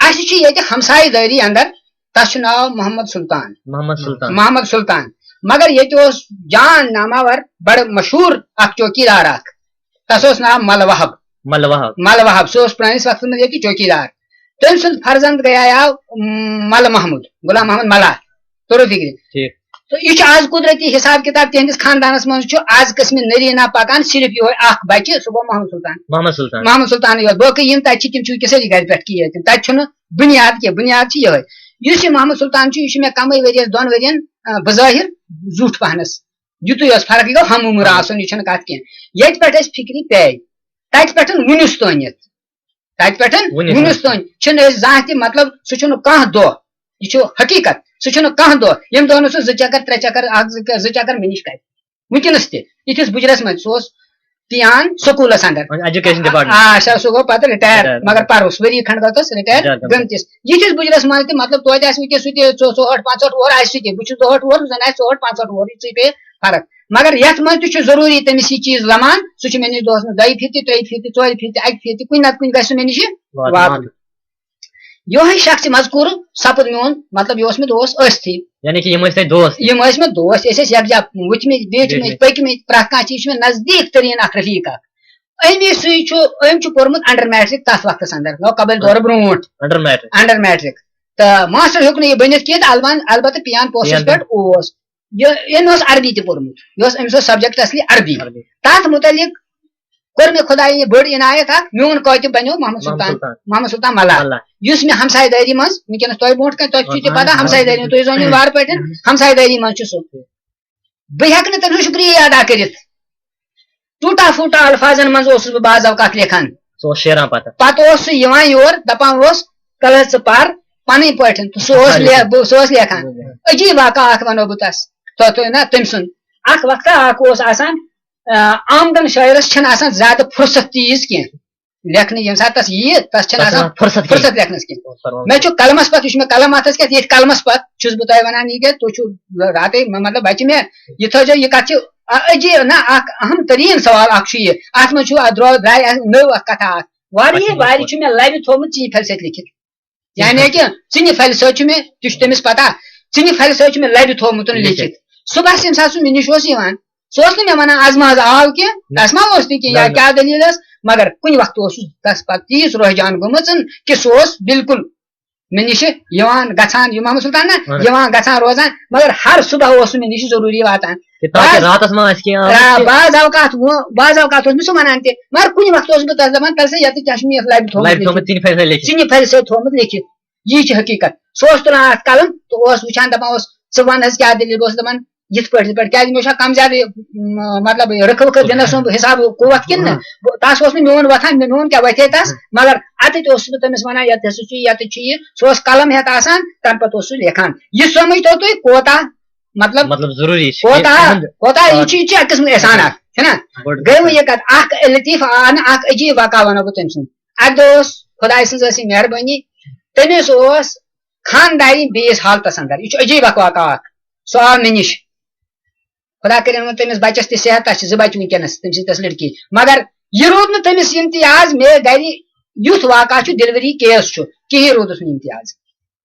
اَسہِ چھُ ییٚتہِ ہمسایہِ دٲری اَندر، تَس چھُ ناو محمد سلطان۔ محمد سلطان۔ محمد سلطان۔ مگر ییٚتہِ اوس جان ناماوَر، بَڑٕ مشہوٗر اَکھ چوکیٖدار اَکھ۔ تَس اوس ناو مَلہٕ وَہَب۔ مَلہٕ وَہَب۔ مَلہٕ وَہَب، سُہ اوس پرٛٲنِس وقتَس منٛز ییٚتہِ چوکیٖدار۔ تٔمۍ سُنٛد فرزند گٔیاو، م، مَلہٕ محمود، غلام محمد مَلا۔ توٚرُو فِکرِ؟ ٹھیٖک۔ تہٕ یہِ چھُ آز قدرتی حساب کتاب تِہنٛدِس خاندانس منٛز چھُ آز قٕسمِ نریٖنا پکان، صرف یِہوے اکھ بچہِ، سُہ گوٚو محمد سلطان۔ محمد سلطان۔ محمد سلطانٕے یوت، باقٕے یِم تَتہِ چھِ، تِم چھِ وٕنکیٚس علی گڑھِ پٮ۪ٹھ کِہیٖنۍ تہِ۔ تَتہِ چھُنہٕ بُنیاد کینٛہہ، بُنیاد چھِ یِہوٚے۔ یُس یہِ محمد سلطان چھُ، یہِ چھُ مےٚ کَمٕے ؤرۍیَس، دۄن ؤرۍیَن، آ، بظٲہِر زیُٹھ پَہنَس۔ یُتُے یوت فرق، یہِ گوٚو ہم عمر آسُن، یہِ چھَنہٕ کَتھ کینٛہہ۔ ییٚتہِ پٮ۪ٹھ اَسہِ فِکرِ پے، تَتہِ پٮ۪ٹھ وٕنیُس تٲنِتھ۔ تَتہِ پٮ۪ٹھ وٕنیُس وٕنیُس تام۔ تام چھِنہٕ أسۍ زانٛہہ تہِ، مطلب، سُہ چھُنہٕ کانٛہہ دۄہ، یہِ چھُ حقیٖقت، سُہ چھُنہٕ کانٛہہ دۄہ، ییٚمہِ دۄہ نہٕ سُہ زٕ چکر، ترٛےٚ چکر، اَکھ زٕ، زٕ چکر مےٚ نِش کَرِ۔ وٕنکیٚنَس تہِ، یِتھِس بُجرَس منٛز، سُہ اوس پیان سکوٗلَس اَندَر۔ وۄنۍ education department۔ آ، اچھا، سُہ گوٚو پَتہٕ retire، retire۔ مگر پَرُس ؤری کھنٛڈ گوٚو تَس retire retire گٔمتِس۔ گٔمتِس۔ یِتھِس بُجرَس منٛز تہِ، مطلب، توتہِ آسہِ وٕنکیٚس سُہ تہِ ژو-، ژُہٲٹھ، پانٛژہٲٹھ وُہُر آسہِ سُہ تہِ، بہٕ چھُس دُہٲٹھ وُہُر، زَن آسہِ ژُہٲٹھ، پانٛژہٲٹھ وُہُر، یہِ ژٕے پیٚیہِ فرق۔ مگر یتھ منٛز تہِ چھُ ضروٗری تٔمِس یہِ چیٖز لمان، سُہ چھُ مےٚ نِش دۄہس منٛز دۄیہِ پھِرِ تہِ، ترٛیٚیہِ پھِرِ تہِ، ژورِ پھِرِ تہِ، اکہِ پھِرِ تہِ، کُنہِ نتہٕ کُنہِ گژھِ سُہ مےٚ نِش واتُن۔ واتُن۔ یِہوٚے شخص مذکوٗر سپُد میون، مطلب، یہِ اوس مےٚ دوس ٲستھٕے۔ یعنی کہِ یِم ٲسۍ تۄہہِ دوس؟ یِم ٲسۍ مےٚ دوس، أسۍ ٲسۍ یکجا وٕتھمٕتۍ، بیٖٹھمٕتۍ، بیٖٹھمٕتۍ۔ پٔکۍمٕتۍ، پرٛٮ۪تھ کانٛہہ چیٖز چھُ مےٚ نزدیٖک تریٖن اکھ رفیٖق اکھ۔ أمی سُے چھُ، أمۍ چھُ پوٚرمُت under matric تتھ وقتس اندر، گوٚو قبل دورٕ برونٛٹھ۔ Under matric۔ Under matric۔ تہٕ ماسٹر ہیوٚک نہٕ یہِ بٔنِتھ کینٛہہ، تہٕ البتہ، البتہ پیان پوسٹس پیان پٮ۪ٹھ اوس۔ یہِ، أمۍ اوس عربی تہِ پوٚرمُت، یہِ اوس، أمِس اوس subject اصلی عربی۔ عربی۔ تَتھ مُتعلِق کوٚر مےٚ خۄدایہِ یہِ بٔڑ عنایت اکھ، میون کٲتِب بنیو محمد محمد سلطان، سلطان۔ محمد سلطان ملا۔ ملا۔ یُس مےٚ ہمسایہِ دٲری منٛز وٕنکیٚنس تۄہہِ برونٛٹھ کنہِ، تۄہہِ چھُو تہِ پتہ، ہمسایہِ دٲری منٛز، تُہۍ زٲنِو وارٕ پٲٹھۍ، ہمسایہِ دٲری منٛز چھُ سُہ۔ بہٕ ہٮ۪کہٕ نہٕ تٔمۍ سُنٛد شُکریہ ادا کٔرِتھ۔ ٹوٗٹا پھوٗٹا الفاظن منٛز اوسُس بہٕ بعض اوقات لیکھان۔ سُہ اوس شیران پتہٕ۔ پتہٕ اوس سُہ یِوان یور، دپان اوس، "کلہٕ ژٕ پر پنٕنۍ پٲٹھۍ"، تہٕ سُہ اوس اچھا، لے-، لیکھان۔ بہٕ، سُہ اوس لیکھان۔ بوٗزِو۔ عجیٖب واقعہ اکھ ونو بہٕ تس۔ تۄہہِ، تۄہہِ نہ تٔمۍ سُنٛد۔ اکھ وقتہ اکھ اوس آسان، آ، آمدن شٲعرس چھنہٕ آسان زیادٕ فرصت تیٖژ کینٛہہ لیکھنہٕ، ییٚمہِ ساتہٕ تس یِیہِ، تس چھنہٕ تس آسان چھنہٕ فرصت فرصت کینٛہہ۔ لیکھنس کینٛہہ۔ فرمٲیِو۔ مےٚ چھُ قلمس پتھ، یہِ چھُ مےٚ قلم اتھس کٮ۪تھ، ییٚتھۍ قلمس پتھ چھُس بہٕ تۄہہِ ونان، یہِ کہِ تُہۍ چھِو راتٕے، مطلب، بچہِ مےٚ، یہِ تھٲیزیو، یہِ کتھ چھِ، آ، عجیٖب نہ، اکھ اہم تریٖن سوال اکھ چھُ یہِ۔ اتھ منٛز چھُ، اتھ درٛاو، درٛاے اکھ نٔو اکھ کتھا اکھ۔ واریاہ، اچھا، واریاہ چھُ مےٚ لبہِ تھوٚومُت ژِنہِ پھلہِ سۭتۍ لیکھِتھ۔ یعنی کہِ ژِنہِ پھلہِ سۭتۍ چھُ مےٚ، تہِ چھُ تٔمِس پتہ، ژِنہِ پھلہِ سۭتۍ چھُ مےٚ لبہِ تھوٚومُت لیکھِتھ۔ لیکھِتھ۔ صُبحس ییٚمہِ ساتہٕ سُہ مےٚ نِش اوس یِوان، سُہ اوس نہٕ مےٚ ونان، "از ما حظ آو کینٛہہ، نہ۔ تس ما اوس تہِ کینٛہہ، نہ، یا نہ۔ کیٛاہ دٔلیٖل ٲس؟" مگر کُنہِ وقتہٕ اوس سُہ تس پتہٕ تیٖژ روح جان گٔمٕژ کہِ سُہ اوس بالکل مےٚ نِش یِوان گژھان، یہِ محمد سلطان نہ، اہن۔ یِوان گژھان روزان، مگر ہر صبح اوس سُہ مےٚ نِش ضروٗری واتان۔ کہِ تاکہِ بعض راتس ما آسہِ کینٛہہ آمُت را- تہِ۔ بعض اوقات ووٚن، بعض اوقات اوس مےٚ سُہ وَنان تہِ، مگر کُنہِ وقتہٕ اوسُس بہٕ تَس دَپان، "تَلہٕ سا یَتھ کیٛاہ چھُ مےٚ یَتھ لَبہِ تھوٚمُت لَبہِ لیٚکھِتھ؟ تھوٚمُت، ژِنہِ پھلہِ سۭتۍ لیٚکھِتھ۔ ژِنہِ پھلہِ سۭتۍ تھوٚمُت لیٚکھِتھ؟" یی چھِ حقیٖقت۔ سُہ اوس تُلان اَتھ قلم تہٕ اوس وٕچھان، دَپان اوس، "ژٕ وَن حظ کیٛاہ دٔلیٖل؟" بہٕ اوسُس دَپان، یِتھ پٲٹھۍ، یِتھ پٲٹھۍ، کیٛازِ مےٚ چھا کم زیادٕ، م، مطلب، یہِ رٕکھٕ وٕکھٕ دِنَس سُنٛد حِساب قوت کِنہٕ نہٕ؟ ہاں۔ بہٕ، تَس اوس نہٕ میون وۄتھان، مےٚ، میون کیٛاہ وَتھِ ہے تَس؟ ہاں۔ مگر اَتٮ۪تھ اوسُس بہٕ تٔمِس وَنان، "یَتٮ۪تھ ہسا چھُ یہِ، یَتٮ۪تھ چھُ یہِ۔" سُہ اوس قلم ہٮ۪تھ آسان، تَمہِ پَتہٕ اوس سُہ لیکھان۔ یہِ سَمٕجھ تو تُہۍ کوتاہ، مطلب، مطلب، ضروٗری چھُ۔ کوتاہ، یہِ تُہُنٛد کوتاہ یہِ چھُ، یہِ چھُ اَکہِ قٕسمُک احسانات، چھُنہ؟ بوٚڑ گٔے وۄنۍ یہِ کَتھ، اَکھ لطیٖفہٕ آو نہٕ، اَکھ عجیٖب واقعہ وَنو بہٕ تٔمۍ سُنٛد۔ اَکہِ دۄہ اوس، خۄداے سٕنٛز ٲس یہِ مہربٲنی، تٔمِس اوس خانداری بیٚیِس حالتس اندر۔ یہِ چھُ عجیٖب اکھ واقعہ اکھ۔ سُہ آو مےٚ نِش۔ خۄدا کٔرِنۍ وۄنۍ تٔمِس بچس تہِ صحت، تس چھِ زٕ بچہِ وٕنکیٚنس، تٔمۍ سٕنٛدۍ تٔمِس لڑکی۔ مگر یہِ روٗد نہٕ تٔمِس امتیاز، مےٚ گرِ یُتھ واقعہ چھُ، ڈیلیوری کیس چھُ، کِہیٖنۍ روٗدُس نہٕ امتیاز۔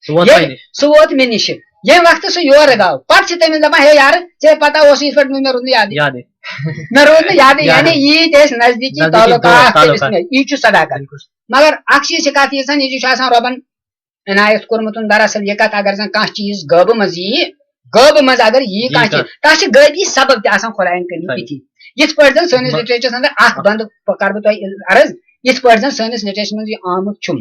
سُہ ووت ییٚلہِ تۄہہِ نِش؟ سُہ ووت مےٚ نِش۔ ییٚمہِ وقتہٕ سُہ یورٕ گاو، پتہٕ چھِ تٔمِس دپان، "ہے یارٕ، ژےٚ پتہ اوسُے یِتھ پٲٹھۍ، مےٚ روٗد نہٕ یادٕے۔ یادٕے۔ مےٚ روٗد نہٕ یادٕے۔" یادٕے۔ یعنی ییٖتۍ ٲسۍ نزدیٖکی نزدیٖکی تعلقات دوست، تٔمِس تعلقات۔ مےٚ، یی چھُ صداقت۔ بِلکُل۔ مگر اکھ چیٖز چھِ کتھ یہِ زن، یہِ چھُ آسان رۄبن عنایت کوٚرمُت۔ دراصل یہِ کتھ اگر زن کانٛہہ چیٖز غٲبہٕ منٛز ییہِ، غٲبہٕ منٛز اگر ییہِ یی کانٛہہ کانٛہہ۔ چیٖز، تتھ چھِ غٲبی سبب تہِ آسان خۄداین کٔرمٕتۍ صحیح۔ تِتھی۔ یتھ پٲٹھۍ زن سٲنِس بہ- لٹریچرس اندر اکھ بند کرٕ بہٕ تۄہہِ عرض، یتھ پٲٹھۍ زن سٲنِس لٹریچرس منٛز یہِ آمُت چھُم،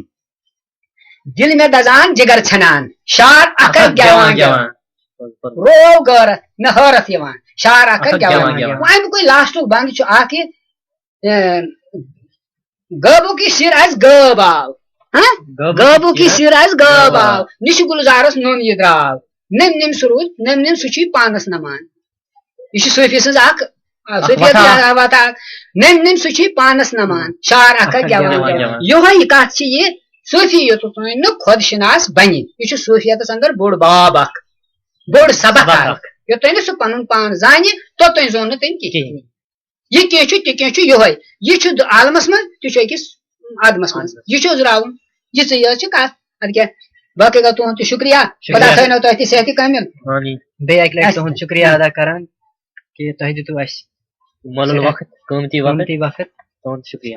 دل مےٚ دزان جگر ژھنان، شار اکھ اکھ اکھ گٮ۪وان گٮ۪وان گٮ۪وان۔ گٮ۪وان۔ رو غٲرتھ مےٚ حٲرتھ یِوان، شار اکھ اکھ اکھ اکھ گٮ۪وان گٮ۪وان گٮ۪وان۔ گٮ۪وان۔ وۄنۍ امیُک لاسٹُک بند چھُ اکھ یہِ، اے، غٲبُک یہِ سِر آسہِ غٲب آو۔ ہاں؟ غٲبُک غٲبُک یہِ یہِ سِر آسہِ غٲب غٲب آو۔ آو۔ نِشہِ گُلزارس نوٚن یہِ درٛاو۔ نٔمۍ نٔمۍ سُہ روٗد، نٔمۍ نٔمۍ سُہ چھُے پانس نمان۔ یہِ چھِ صوٗفی سٕنٛز اکھ، آ، اکھ صوٗفیت وتھا۔ یہِ وتھا اکھ۔ نٔمۍ نٔمۍ سُہ چھُے پانس نمان۔ شار اکھ اکھ اکھ گٮ۪وان گٮ۪وان گٮ۪وان۔ گٮ۪وان۔ یۄہے یہِ کتھ چھِ یہِ، صوٗفی یوتُس نہٕ خۄد شِناس بنہِ۔ یہِ چھُ صوٗفیتس اندر بوٚڑ باب اکھ، بوٚڑ سبق سبق اکھ۔ اکھ۔ یوٚتام نہٕ سُہ پنُن پان زانہِ، توٚتام زون نہٕ تٔمۍ کِہیٖنۍ۔ کِہیٖنۍ۔ یہِ کینٛہہ چھُ، تہِ کینٛہہ چھُ یِہوٚے۔ یہِ چھُ دُ-، عالمس منٛز، تہِ چھُ أکِس عدمس منٛز۔ عدمس۔ یہِ چھُ أزراوُن۔ یِژٕے یٲژ چھِ کتھ۔ اَدٕ کیٛاہ؟ باقٕے گوٚو تُہُنٛد تہِ شُکریہ۔ شُکریہ۔ خۄدا تھٲینو تۄہہِ تہِ صحتِ کٲمِل۔ آمین۔ بیٚیہِ اَکہِ لَٹہِ اَسہِ تُہُنٛد شُکریہ ادا کران کہِ تۄہہِ دِتوٕ اَسہِ مۄلُل صحت، وقت، قۭمتی وقت۔ قۭمتی وقت۔ تُہُنٛد شُکریہ۔